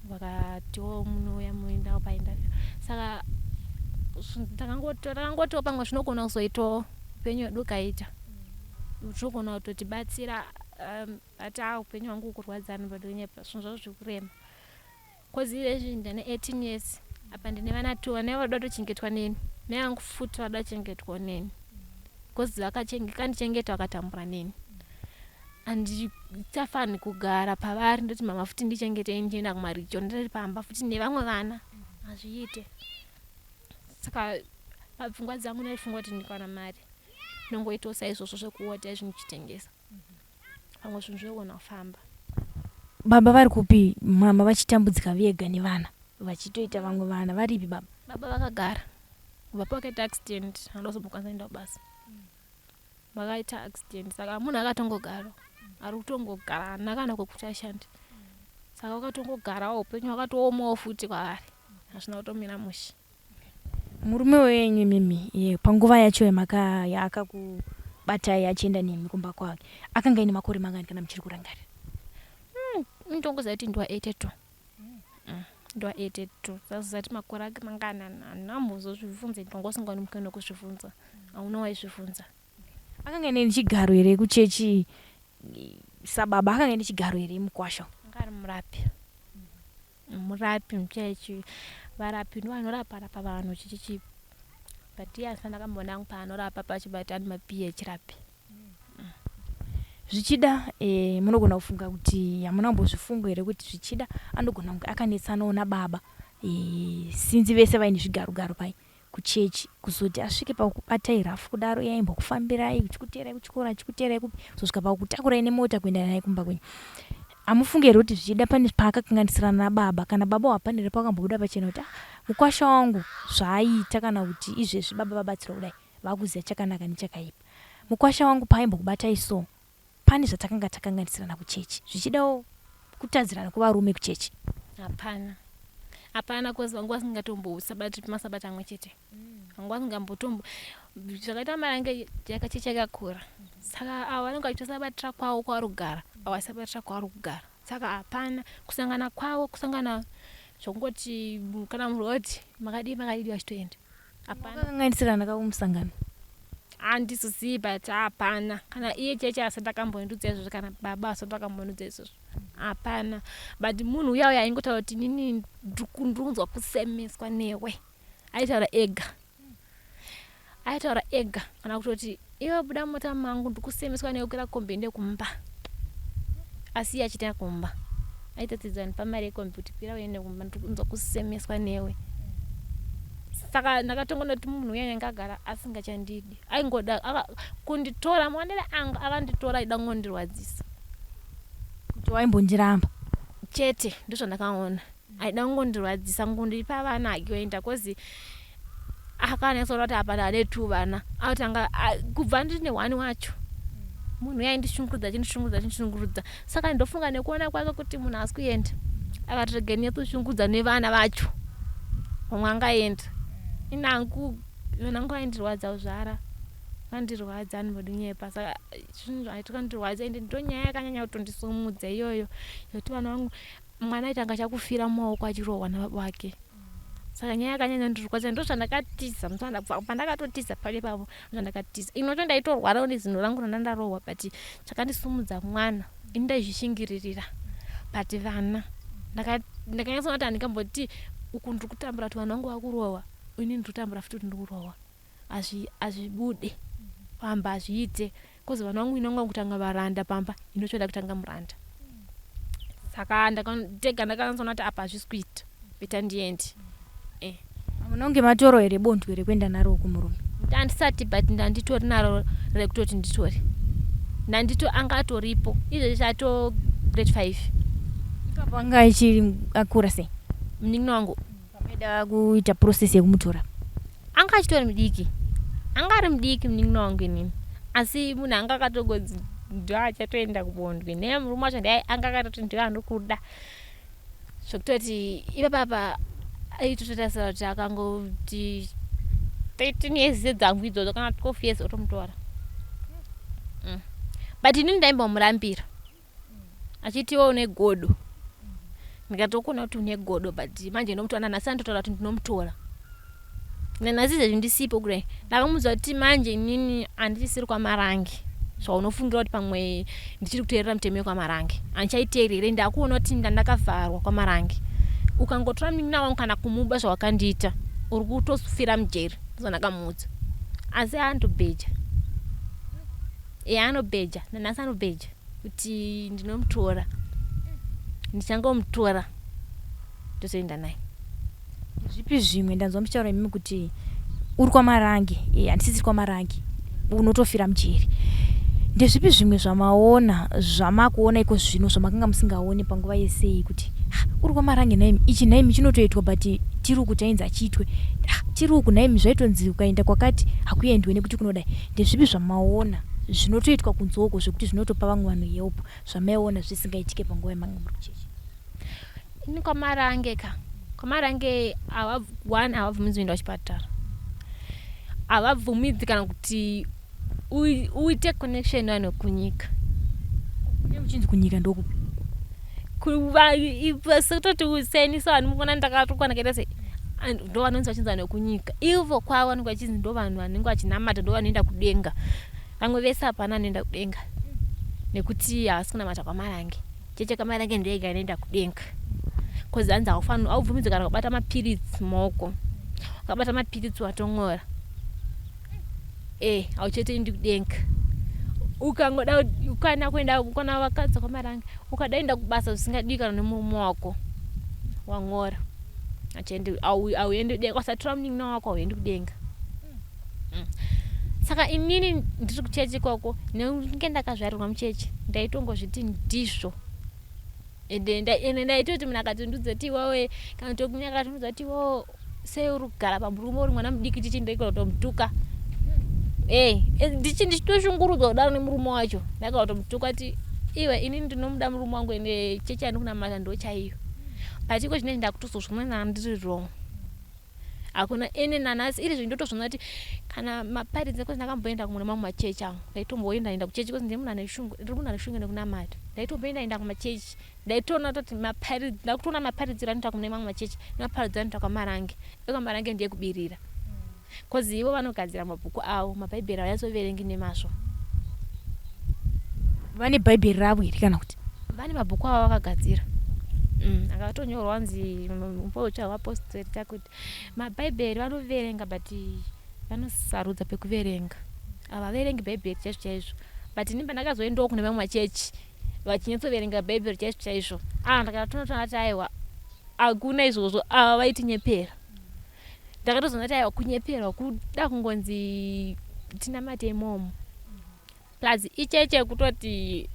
vakatiwo munouya muendawo painterview. Saka takangotiwo pamwe zvinogona kuzoitawo upenyu hwedu ukaita zvinogona kutotibatsira ati a upenyu hwangu hukurwadza anobadonyepa zvinhu zvavo zviri kurema bcause izvezvi ndine 18 years apa ndine vana two vana vanoda kutochengetwa neni mai vangu futi vanoda kuchengetwawo neni bcause vakandichengeta vakatambura neni handichafani kugara pavari ndoti mama futi ndichengetei ndichienda kumaricho ndiri pamba futi nevamwe vana hazviite saka papfungwa dzangu ndaifunga kuti ndikawana mari ndinongoitawo saizvozvo zvekuodha izvi ndichitengesa pamwe zvinhu zvinogona kufamba. Baba vari kupi mama vachitambudzika vega nevana vachitoita vamwe vana varipi baba? Baba vakagara kubva pakaita accident handina kuzombokwanisa kuenda kubasa. Vakaita accident saka munhu akatongogara ari kutongogara haana kana kwekuti ashande saka vakatongogarawo upenyu hwakatoomawo futi kwavari hazvina kutomira mushe. Murume wenyu imimi panguva yacho yaakakubatai achienda nemi kumba kwake akanga aine makore mangani kana muchiri kurangarira? Ndongoziva kuti ndiwa 82. Ndiwa 82 sazati makore ake mangani handambozozvibvunza ndongosingani mukana wekuzvibvunza hauna waizvibvunza. Akanga aine chigaro here kuchechi sababa akanga aine chigaro here mukwasha? Anga ari murapi. Murapi muchechi varapi ndo vanorapa rapa vanhu chichichi but iye handisati ndakamboona hangu paanorapa pacho but ane mapiye echirapi. Zvichida munogona kufunga kuti hamuna kumbozvifunga here kuti zvichida anogona kunge akanetsanawo nababa sinzi vese vaine zvigaro garo pai kuchechi kuzoti asvike pakubatai rafu kudaro iye aimbokufambirai achikuteerai kuchikoro achikuteerai kupi kuzosvika pakutakurai nemota kuenda naye kumba kwenyu. Hamufungi here kuti zvichida pane paakakanganisirana nababa kana baba hapana here pakambobuda pachena kuti ah mukwasha wangu zvaaiita kana kuti izvezvi baba vabatsirwa kudai vakuziva chakanaka nechakaipa. Mukwasha wangu paaimbokubatai so pane zvatakanga takanganisirana kuchechi zvichidawo kutadzirana kuvarume kuchechi. Hapana. Hapana cause vanga vasingatombosabati masabata amwe chete. Vanga vasingambotombo zvakaita marange yakachechi yakakura. Saka ava vanenge vachitosabatira kwavo kwavari kugara ava vachisabatira kwavari kugara. Saka hapana kusangana kwavo kusangana zvokungoti kana muroad makadii makadii vachitoenda. Hapana. Vakakanganisirana kakumusangano. Handizozivi but hapana kana iye cheche asati akambondiudza izvozvo kana baba asati akambondiudza izvozvo hapana but munhu uya uya aingotaura kuti inini ndiri kunzwa kusemeswa newe aitaura ega aitaura ega kana kutoti iwe buda mumota mangu ndikusemeswa newe kwira kombi ende kumba asi iye achiita kumba aitatidzwa ndipa mari yekombi kuti kwira uende kumba ndiri kunzwa kusemeswa newe saka ndakatongoona kuti munhu uya anga agara asingachandidi aingoda kunditora maonero angu akanditora aida kungondirwadzisa Kuti waimbondiramba. Chete ndozvandakaona aida kungondirwadzisa kungondipa vana akioenda cause akanyatsoona kuti apa ndane two vana atanga kubva ndine one wacho munhu uya aindishungurudza achindishungurudza achindishungurudza saka ndofunga nekuona kwake kuti munhu haasi kuenda akati regai ndinyatsoshungurudza nevana vacho pamwe angaenda inangu vana vangu vaindirwadza kuzvara vandirwadza anombodinyepa saka zvinhu zvakandirwadza ende ndo nyaya yakanyanya kutondisumudza iyoyo yekuti vana vangu mwana aita anga achakufira mumaoko achirohwa nababa vake saka nyaya yakanyanya kundirwadza ndo zvandakatiza pandakatotiza pale ipapo zvandakatiza inoto ndaitorwarawo nezino rangu randandarohwa but chakandisumudza mwana ini ndaizvishingiririra but vana ndakanyatsoona kuti handingamboti uku ndiri kutambura kuti vana vangu vakurohwa ini ndiri kutambura futi kuti ndiri kurohwa hazvibude pamba hazviite cause vana vangu inonga kutanga varanda pamba inochoda kutanga muranda saka ndega ndakanyatsoona kuti apa hazvisi kuita better ndiende. Hamuna kunge matoro here bondwe rekuenda naro kumurume? Handisati but ndanditori naro rekutoti nditore ndandito anga atoripo izvezvi ato grade 5. Ipapo anga achiri akura sei? Munin'ina wangu. Pamaida kuita process yekumutora? Anga achitori mudiki, anga ari mudiki munin'ina wangu inini, asi munhu anga akatogonzi ndo achatoenda kubondwe nemurume wacho, ndiye anga akatoti ndo anokuda, zvekutoti ipapapa aitototasira kuti akangoti 13 years dzangu idzodzo kana 12 years otomutora. But inini ndaimbomurambira achitiwo une godo, ndikatokuona kuti une godo, but manje ndomutora nanhasi, andotaura kuti ndinomutora nanhasi. Izvezvi ndisipo kudai, ndakamuudza kuti manje inini handichisiri kwaMarange zvaunofungira kuti pamwe ndichiri kuteerera mutemo yekwaMarange. Handichaiteerere, ndakuona kuti ndandakavharwa kwaMarange. Ukangotora munin'ina wangu kana kumuba zvawakandiita, uri kutofira mujeri. Ndozvandakamuudza, asi anotobheja e, anobheja nanhasi, anobheja kuti ndinomutora, ndichangomutora tozoenda naye. Zvipi zvimwe? Ndanzwa muchitaura imimi kuti uri kwaMarange, handisisiri kwaMarange, unotofira mujeri. Ndezvipi zvimwe zvamaona, zvamakuona iko zvino, zvamakanga musingaoni panguva yesei, kuti uri kwaMarange nhaimi, ichi nhaimi chinotoitwa, but tiri uku tainzi achiitwe, tiri uku nhaimi zvaitonzi ukaenda kwakati hakuendwe nekuti kunodai? Ndezvipi zvamaona zvinotoitwa kunze uko zvekuti zvinotopa vamwe vanhu help, zvamaiona zvisingaitike panguva yamanga muri kuchechi? Ini kwaMarange ka, kwaMarange one, havabvumidzi kuenda kuchipatara, havabvumidzi kana kuti uite connection nevanhu vekunyika. Kune muchinzi kunyika ndokupi? Sekutoti seni so vanhu mukuona ndakatukwana kaita sei, ndo vanonzi vachinzi vanhu vekunyika. Ivo kwavo vanenge vachinzi ndo vanhu vanenge vachinamata, ndo vanoenda kudenga. Vamwe vese hapana anoenda kudenga nekuti havasi kunamata kwaMarange. Cheche kaMarange ndoyega inoenda kudenga, cause hanzi haubvumidzwi kana kubata mapiritsi mumaoko. Ukabata mapiritsi watong'ora, e hauchatoendi kudenga. Ukangoda kana kuenda kana vakadzi kwaMarange, ukada enda kubasa zvisingadiwi kana nemurume wako, wang'ora, hauendi kudenga. Usatora munin'ina wako, hauendi kudenga. Saka inini ndiri kuchechi ikoko, nenge ndakazvarirwa muchechi, ndaitongozviti ndizvo. Ende ndaitoti munhu akatondudza kuti iwewe, kana kuti wekunyaka akatondudza kuti iwewe sei uri kugara pamurume uri mwana mudiki chichi, ndaigona kutomutuka. E ndichitoshungurudzwa kudaro nemurume wacho, ndaigona kutomutuka kuti iwe, inini ndinomuda murume wangu, ende chechi yandikunamata ndo chaiyo. But iko zvinezvi ndakutozozviona ndiri wrong, hakuna. Ene nanhasi iri zvinhu ndotozviona kuti kana maparidzi ekuti ndakamboenda kumwe nemamwe machechi angu, ndaitomboenda enda kuchechi cause ndiri munhu ane shungu, ndiri munhu ane shungu nekunamata. Ndaitomboenda enda kumachechi, ndaitoona kutoti maparidzi, ndakutoona maparidziro anoita kune mamwe machechi nemaparidziro anoita kwaMarange. EkwaMarange ndeyekubirira, cause ivo vanogadzira mabhuku avo, mabhaibheri havanyatsoverengi nemazvo. Vane bhaibheri ravo here kana kuti? Vane mabhuku avo vakagadzira, akatonyorwa kunzi mbotsva vapostori takuti mabhaibheri. Vanoverenga but vanosarudza pekuverenga, havaverengi bhaibheri chaizvo chaizvo. But ini pandakazoendawo kune mamwe machechi vachinyatsoverenga bhaibheri chaizvo chaizvo, ah, ndakatoona kuti aiwa, hakuna izvozvo, ava vaitinyepera. Ndakatozoona kuti aiwa, kunyeperwa, kuda kungonzi tinamate imomo. Plus icheche yekutoti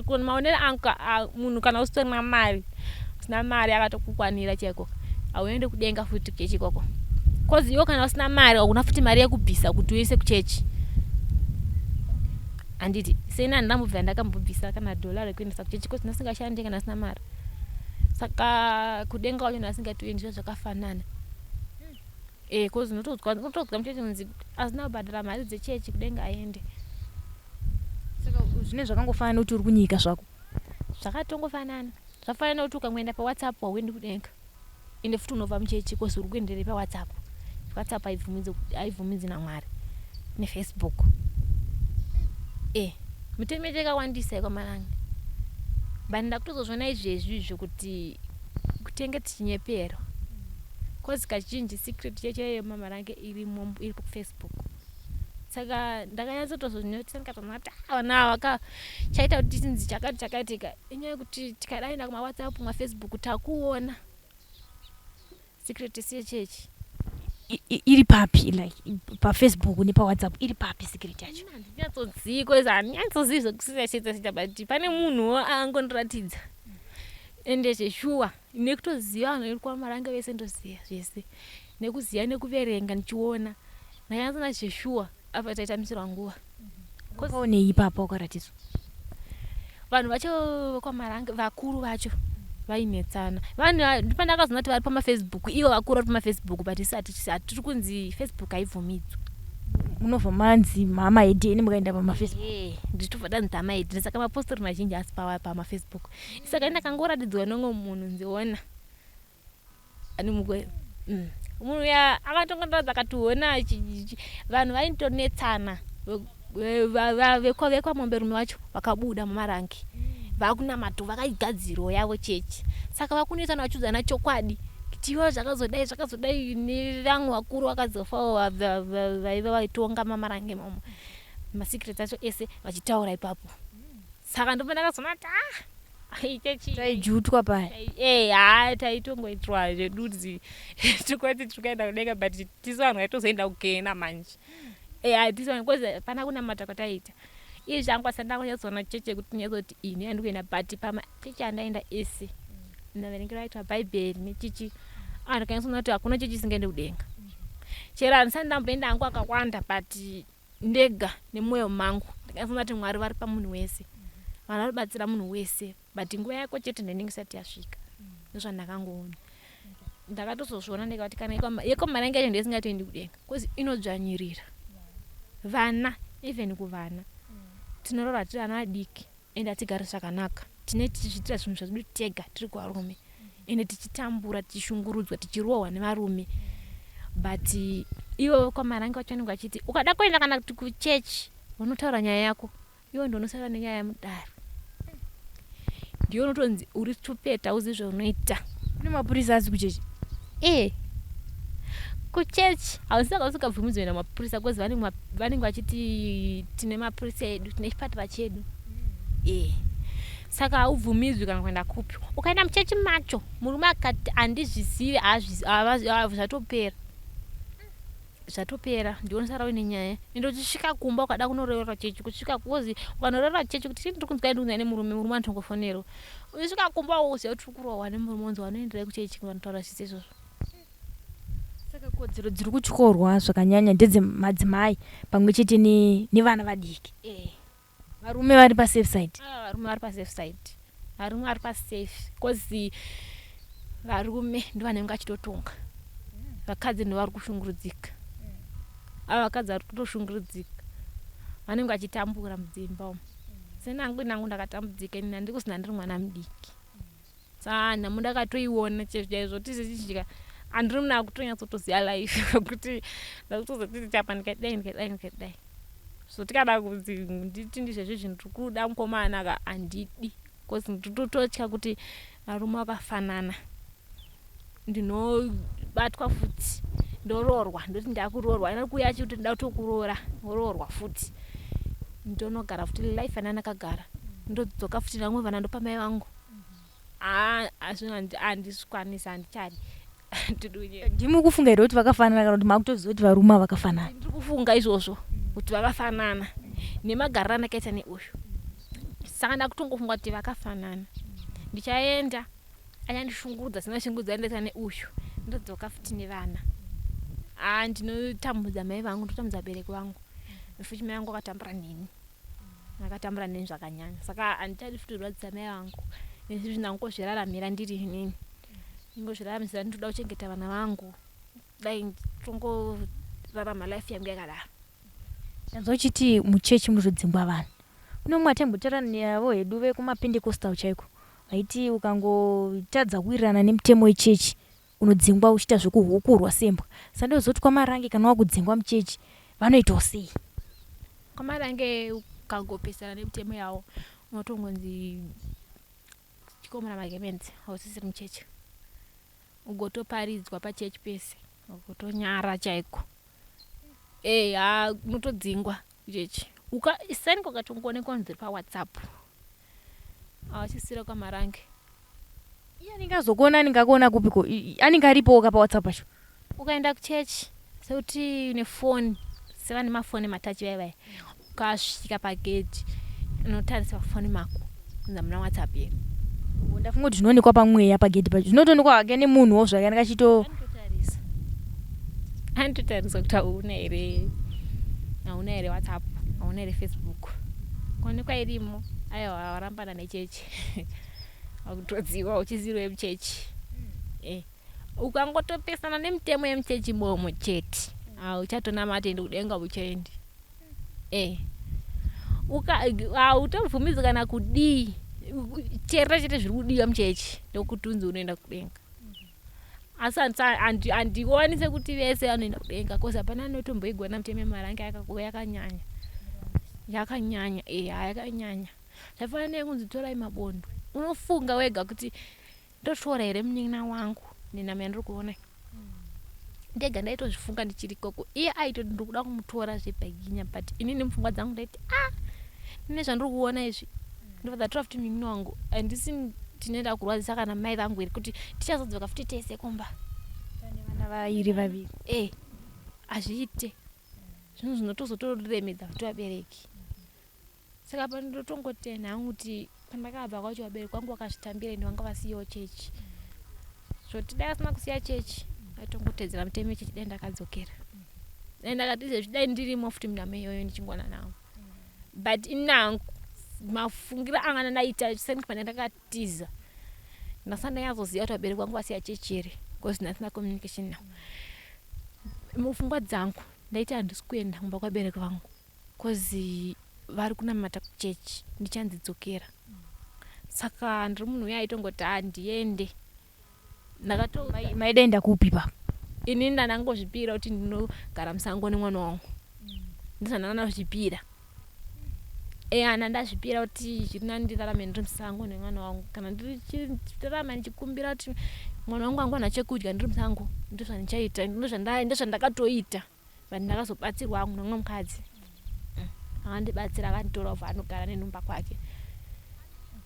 maonero angu, munhu kana usitorina mari, usina mari yakatokukwanira chaiko, hauendi kudenga futi kuchechi ikoko, cause iwe kana usina mari, hauna futi mari yekubvisa kuti uise kuchechi, handiti? Seni handambobvira ndakambobvisa kana dhola rekuendesa kuchechi, cause ndasingashandi kana asina mari. Saka kudenga kwacho ndasingatoendi, zvo zvakafanana. E, cause unotoudzwa muchechi kunzi asina kubhadhara mari dzechechi kudenga aende. Saka zvine zvakangofanana nekuti uri kunyika zvako? Zvakatongofanana, zvafanana nekuti ukangoenda paWhatsApp hauendi kudenga, ende futi unobva muchechi, cause uri kuenderei paWhatsApp? WhatsApp haibvumidzi naMwari, neFacebook. E, mitemo yacho yakawandisa yekwaMarange, but ndakutozozviona izvezvi izvo kuti kutenge tichinyeperwa, cause kazhinji secret cheche yemaMarange irimo, iri kuFacebook. Saka ndakanyatsotozonyotsa, ndikatoona kuti vana ava chaita kuti tichinzi chakati chakaitika inyaya yekuti tikadaenda kumaWhatsApp, maFacebook, takuona secret yechechi. Iri papi? Like paFacebook nepaWhatsApp, iri papi secret yacho? Handinyatsozivi, cause handinyatsozivi zvekusita chete chete, but pane munhuwo angondiratidza, ende zveshuwa. Nekutoziva vanhu vekwaMarange vese ndoziva zvese. Nekuziva nekuverenga ndichiona. Ndakanyatsoona zveshuwa apa taitambisirwa nguva. Wakaonei ipapa wakaratidzwa? Vanhu vacho vekwaMarange vakuru vacho vainetsana. Vanhu ndopandakazoona kuti vari pamafacebook ivo vakuru vari pamafacebook but isu hatiri kunzi Facebook haibvumidzwi. Munobva manzi mhama hedheni mukaenda pamafacebook. Eh, nditobva ndanzi hama hedheni saka mapostori mazhinji asi pamafacebook. Saka ndakangoratidzwa neumwe munhu nziona. Ani mukwe munhu uya akatongondiratidza akati hona vanhu vaintonetsana vekwamomberume vacho vakabuda mumarange vakunamato vakaigadzirawo yavo chechi saka vakunetsana vachiudzana chokwadi kuti ivo zvakazodai zvakazodai nevamwe vakuru vakazofawo vaiva vaitonga mamarange imomo masecrets acho ese vachitaura ipapo saka ndobva ndakazoona kuti ah Taijutwa paya. Eh, haa taitongoitwa zvedudzi tikwati tiri kuenda kudenga but tisu vanhu vaitozoenda kugena manje eh hatisu vanhu because hapana kunamata kwataiita iye zvangu asati ndakanyatsoona chechi yekuti ndinyatsoti ini andikuenda but pamachechi andaenda ese maverengero aitwa bhaibheri nechichi ah ndakanyatsoona kuti hakuna chechi isingaende kudenga chero handisati ndamboenda hangu akawanda but ndega nemwoyo mangu ndakanyatsoona kuti Mwari vari pamunhu wese vanhu vanobatsira munhu wese but nguva yako chete ndinenge isati yasvika ndozvandakangoona ndakatozozviona ndega kuti kana yekwamarange yacho ndisingatoendi kudenga bcause inodzvanyirira vana even kuvana tinorora tiri vana vadiki ende hatigari zvakanaka tine tichizviitira zvinhu zvedu tega tiri kuvarume ende tichitambura tichishungurudzwa tichirohwa nevarume but ivo kwamarange vacho vanenge vachiti ukada kuenda kana kuti kuchechi unotaura nyaya yako iwe ndonosara nenyaya yemudare ndiyo unotonzi uri stupid hauzivi zvaunoita kune mapurisa asi kuchechi e kuchechi hausaka usingabvumidzwe kuenda mapurisa bcause vanenge vachiti tine mapurisa edu tine chipatara chedu e saka haubvumidzwi kana kuenda kupi ukaenda muchechi macho murume akati handizvizivi zvatopera zvatopera ndionosara uine nyaya ende uchisvika kumba ukada kunorevera chechi kusvika kozi ukanorevera chechi kuti ndiri kunzwa ndikunzwa nemurume murume anotongofonero uchisvika kumba uziva kuti uri kurohwa nemurume unzi wanoenderai kuchechi vanotaura zvise izvozvo saka kodzero dziri kutyorwa zvakanyanya ndedzemadzimai pamwe chete nevana vadiki eh. varume vari pasafe side ah, varume vari pasafe side varume vari pasafe bcause varume ndo vanenge vachitotonga vakadzi ndo vari kushungurudzika ava vakadzi vari kutoshungurudzika vanenge vachitambura mudzimba umu senangu nangu ndakatambudzika ini handiri kusina ndiri mwana mudiki saa nhamo ndakatoiona chaizvo chaizvo tizichichika handiri munhu akutonyatsotoziva life kuti ndakutozotiti chapa ndikadai ndikadai ndikadai so tikada kunzi nditi ndizvezvi zvinhu tiri kuda mukomana ka handidi bcause nditototya kuti varume vakafanana ndinobatwa futi ndoroorwa ndoti ndakuroorwa ina kuuya achikuti ndoda kutokuroora woroorwa futi ndonogara futi life ana ndakagara ndodzoka futi vamwe vana ndopa mai vangu handizvikwanisi handichadi ndimi kufunga here kuti vakafanana kana kuti makutoziva kuti varume vakafanana ndiri kufunga izvozvo kuti vakafanana nemagariro andakaita neuyu saka ndakutongofunga kuti vakafanana ndichaenda achandishungurudza sina shungurudza andaita neuyu ndodzoka futi nevana a ndinotambudza mai vangu ndotambudza vabereki vangu futi mai vangu akatambura neni akatambura neni zvakanyanya saka handichadi futi kurwadzisa mai vangu nezvizvi ndangozviraramira ndiri inini ingozviraramisira ndinoda kuchengeta vana vangu dai tongorarama life yangu yakadaro ndanzwa uchiti muchechi munotodzingwa vanhu kune mumwe atambotaura navo hedu vekumapendecostal chaiko vaiti ukangotadza kuwirirana nemutemo wechechi unodzingwa uchiita zvekuhukurwa sembwa saka ndozoti kwamarange kana wakudzingwa muchechi vanoitawo sei kwamarange ukangopesana nemutemo yavo unotongonzi chikomana magemenzi hausisiri muchechi ugotoparidzwa pachechi pese ugotonyara chaiko e ha unotodzingwa kuchechi saini kwakatongoonekwa kunzi pawhatsapp awachisira kwamarange iye anenge azokuona anenge akuona kupiko anenge aripowo ka pawhatsapp pacho ukaenda kuchechi sekuti une foni sevane mafoni matachi vai vai ukasvika pagedhi unotarisa pafoni mako kunzi hamuna whatsapp here Ndafunga kuti zvinoonekwa pamweya pagedhi pacho zvinotoonekwa hake nemunhuwo zvake anenge achito Anototarisa, anototarisa kuti hauna here, hauna here WhatsApp, hauna here Facebook. Kuonekwa irimo, aiwa, warambana nechechi, wakutodziwa uchizirwe muchechi. Ukangotopesana nemitemo yemuchechi imomo chete, hauchatonamati ende kudenga uchaendi. Hautobvumidzwi kana kudii, chera chete zviri kudiwa muchechi ndokuti unzi unoenda kudenga. Asi handioni sekuti vese vanoenda kudenga, cause hapana anotomboigona mitemo yeMarange. Yakanyanya, yakanyanya, eya, yakanyanya. Zvafanana nekunzi torai mabondo, unofunga wega kuti ndotora here munin'ina wangu nenhamo yandiri kuona ndega. Ndaitozvifunga ndichiri ikoko. Iye aitoti ndiri kuda kumutora zvebhaginya, but inini mupfungwa dzangu ndaiti, a nezvandiri kuona izvi, ndobva ndatora futi munin'ina wangu, handisi tinoenda kurwadzisa kana mai vangu here kuti tichazodzoka futi tese kumba vana vairi vaviri? E, hazviite. Zvinhu zvinotozotoremedza futi vabereki. Saka pandotongotenda hangu kuti pandakabva kwacho vabereki vangu vakazvitambira, ende vanga vasiyawo chechi. Zvoti dai asina kusiya chechi, aitongotedzera mutemo yechechi, dai ndakadzokera, dai ndakati izvezvi dai ndirimo futi munhamo iyoyo ndichingona navo. But inangu mafungiro anga ndaita sendipane ndakatiza, ndasati ndanyatsoziva kuti vabereki vangu vasiya chechi here, because ndasina communication navo. Mupfungwa dzangu ndaiti handisi kuenda kumba kwabereki vangu cause vari kunamata kuchechi, ndichanzidzokera. Saka ndiri munhu uya aitongoti handiende. Ndakato Maidaenda kupi papo? Inini ndandangozvipira kuti ndinogara musango nemwana wangu. Ndizvandandazvipira, eya, ndandazvipira kuti zviri nani ndirarame ndiri musango nemwana wangu, kana ndichirarama ndichikumbira kuti mwana wangu angowana chekudya ndiri musango. Ndozvandichaita, ndozvandakatoita. But ndakazobatsirwa hangu nomumwe mukadzi akandibatsira, akanditora kubva anogara nenhumba kwake.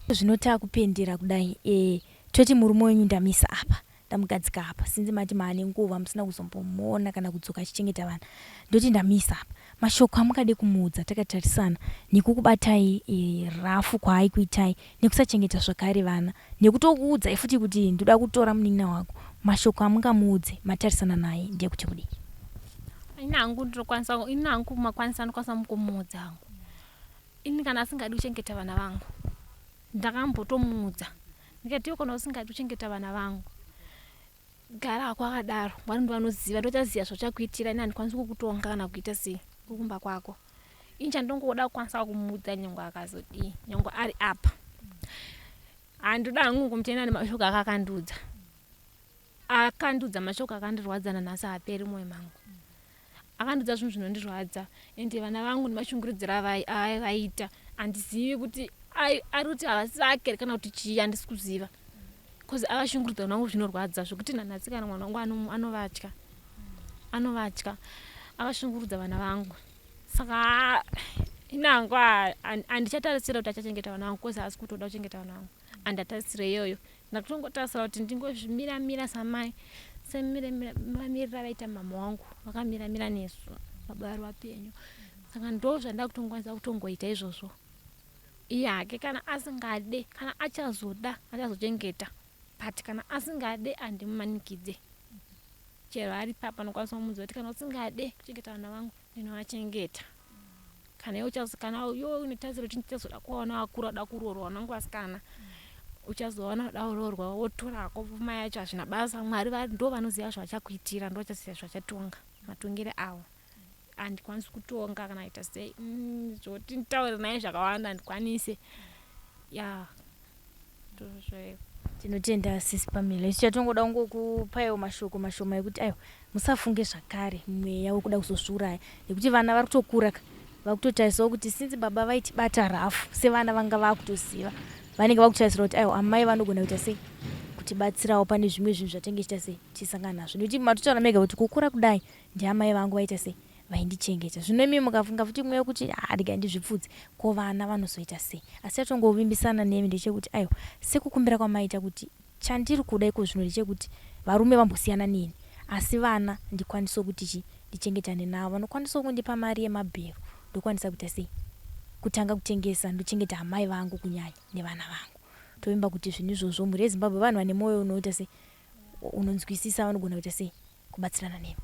Zvino taakupendera kudai, toti murume wenyu ndamisa apa, ndamugadzika apa, sinzi mati maane nguva musina kuzombomuona kana kudzoka achichengeta vana. Ndoti ndamisa apa, mashoko amungade kumuudza takatarisana nekukubatai rafu kwaaikuitai, nekusachengeta zvakare vana, nekutokuudzai futi kuti ndoda kutora munin'ina wako, mashoko amungamuudze matarisana naye ndeyekuti kudii? Ini hangu ndinokwanisa, ini hangu makwanisa, ndinokwanisa kumuudza hangu ini, kana asingadi kuchengeta vana vangu. Ndakambotomuudza ndikati, iwe kana usingadi kuchengeta vana vangu, gara hako akadaro. Mwari ndo vanoziva, ndochaziva zvachakuitira. Ini handikwanisi kukutonga kana kuita sei kukumba kwako. Ini chandongoda kukwanisa kumuudza, nyange akazodii, nyange ari apa, handoda hangu kumutenda nemashoko akakandiudza. Akandiudza mashoko akandirwadza, nanhasi haaperi mwoyo mangu. Akandiudza zvinhu zvinondirwadza, ende vana vangu nemashungurudziro avaiita, handizivi kuti ari kuti havasi vake kana kuti chii, handisi kuziva, cause akashungurudza vana vangu zvinorwadza zvokuti nanhasi kana mwana wangu anovatya, anovatya. Akashungurudza vana vangu. Saka inangu handichatarisira kuti achachengeta vana vangu, cause haasi kutoda kuchengeta vana vangu. Handatarisire iyoyo. Ndakutongotarisira kuti ndingozvimiramira samai, semamiriro avaita mama wangu, vakamiramira nesu baba vari vapenyu. Saka ndo zvandakutongokwanisa kutongoita izvozvo. Iye hake kana asingade, kana achazoda achazochengeta, but kana asingade handimumanikidze. Chero ari papa anokwanisa kumuudza kuti kana usingade kuchengeta vana vangu, ndinovachengeta. Kana iwe kana iwe une tarisiro kuti ndichazoda kuvaona vakura, kuda kuroorwa, vana vangu vasikana, uchazoona uda kuroorwa, wotorako pfuma yacho, hazvina basa. Mwari ndo vanoziva zvavachakuitira, ndo vachaziva zvachatonga, matongero avo. Handikwanisi kutonga kana kuita sei. Zvoti nditaure naye zvakawanda handikwanisi, ya, ndozvo. Tinotenda, Sisi Pamela. Isu chatongoda kungokupaiwo mashoko mashoma ekuti aiwa, musafunge zvakare mweya wekuda kuzozviuraya, nekuti vana vari kutokura ka, vakutotarisawo kuti sinzi baba vaitibata rafu sevana, vanga vakutoziva, vanenge vakutarisira kuti aiwa, amai vanogona kuita sei kutibatsirawo pane zvimwe zvinhu zvatinge chiita sei tichisangana nazvo, nekuti matotaura mega kuti kukura kudai ndiamai vangu vaita sei vaindichengeta. Zvino imi mukafunga futi mweya wekuti ha, regai ndizvipfudze, ko vana vanozoita sei? Asi chatongovimbisana nemi ndechekuti aiwa, sekukumbira kwamaita kuti chandiri kuda iko zvino ndechekuti varume vambosiyana neni, asi vana ndikwanisewo kuti chi ndichengetane navo, vanokwanisawo kundipa mari yemabhero, ndokwanisa kuita sei kutanga kutengesa, ndochengeta amai vangu kunyanya nevana vangu. Tovimba kuti zvinhu izvozvo mhuri yeZimbabwe, vanhu vane mwoyo unoita sei, unonzwisisa, vanogona kuita sei, kubatsirana nemi.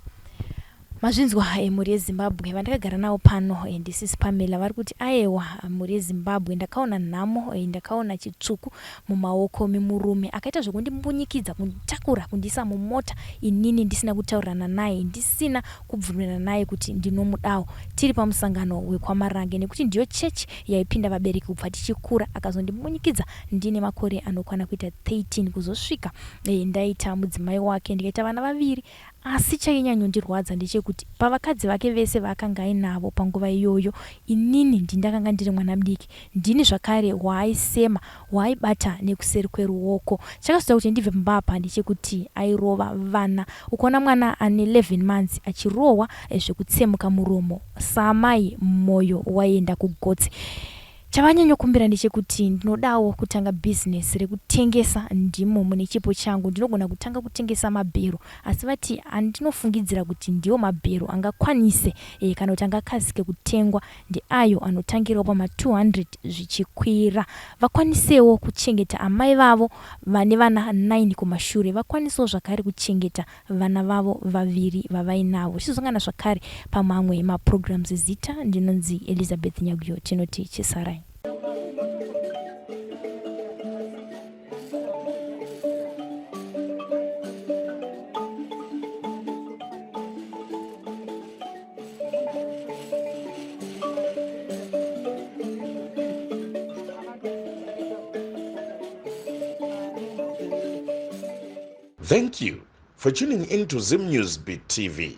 Mazvinzwa, mhuri yeZimbabwe, vandakagara navo pano ndisisi Pamela. Vari kuti aewa, mhuri yeZimbabwe, ndakaona nhamo, ndakaona chitsvuku mumaoko memurume akaita zvekundimbunyikidza, kunditakura, kundiisa mumota inini ndisina kutaurirana naye, ndisina kubvumirana naye kuti ndinomudawo, tiri pamusangano wekwaMarange, nekuti ndiyo chechi yaipinda vabereki kubva tichikura. Akazondimbunyikidza ndine makore anokwana kuita 13 kuzosvika ndaita mudzimai wake, ndikaita vana vaviri. Asi chainyanyondirwadza ndechekuti pavakadzi vake vese vaakanga ainavo panguva iyoyo, inini ndindakanga ndiri mwana mudiki, ndini zvakare waaisema, waaibata nekuseri kweruoko. Chakazoita kuti ndibve pamba apa ndechekuti airova vana. Ukaona mwana ane 11 months achirohwa zvekutsemuka muromo, saamai mwoyo waienda kugotsi. Chavanyanyokumbira ndechekuti ndinodawo kutanga bhizinesi rekutengesa, ndimo mune chipo changu, ndinogona kutanga kutengesa mabhero. Asi vati andinofungidzira kuti ndiwo mabhero angakwanise kana kuti angakasike kutengwa ndeayo anotangirawo pama200 zvichikwira, vakwanisewo kuchengeta amai vavo vane vana 9 kumashure, vakwanisewo zvakare kuchengeta vana vavo vaviri vavainavo. Tichizosangana zvakare pamamwe maprograms. Zita ndinonzi Elizabeth Nyaguyo. Tinoti chisarai. Thank you for tuning in to Zim News Beat TV.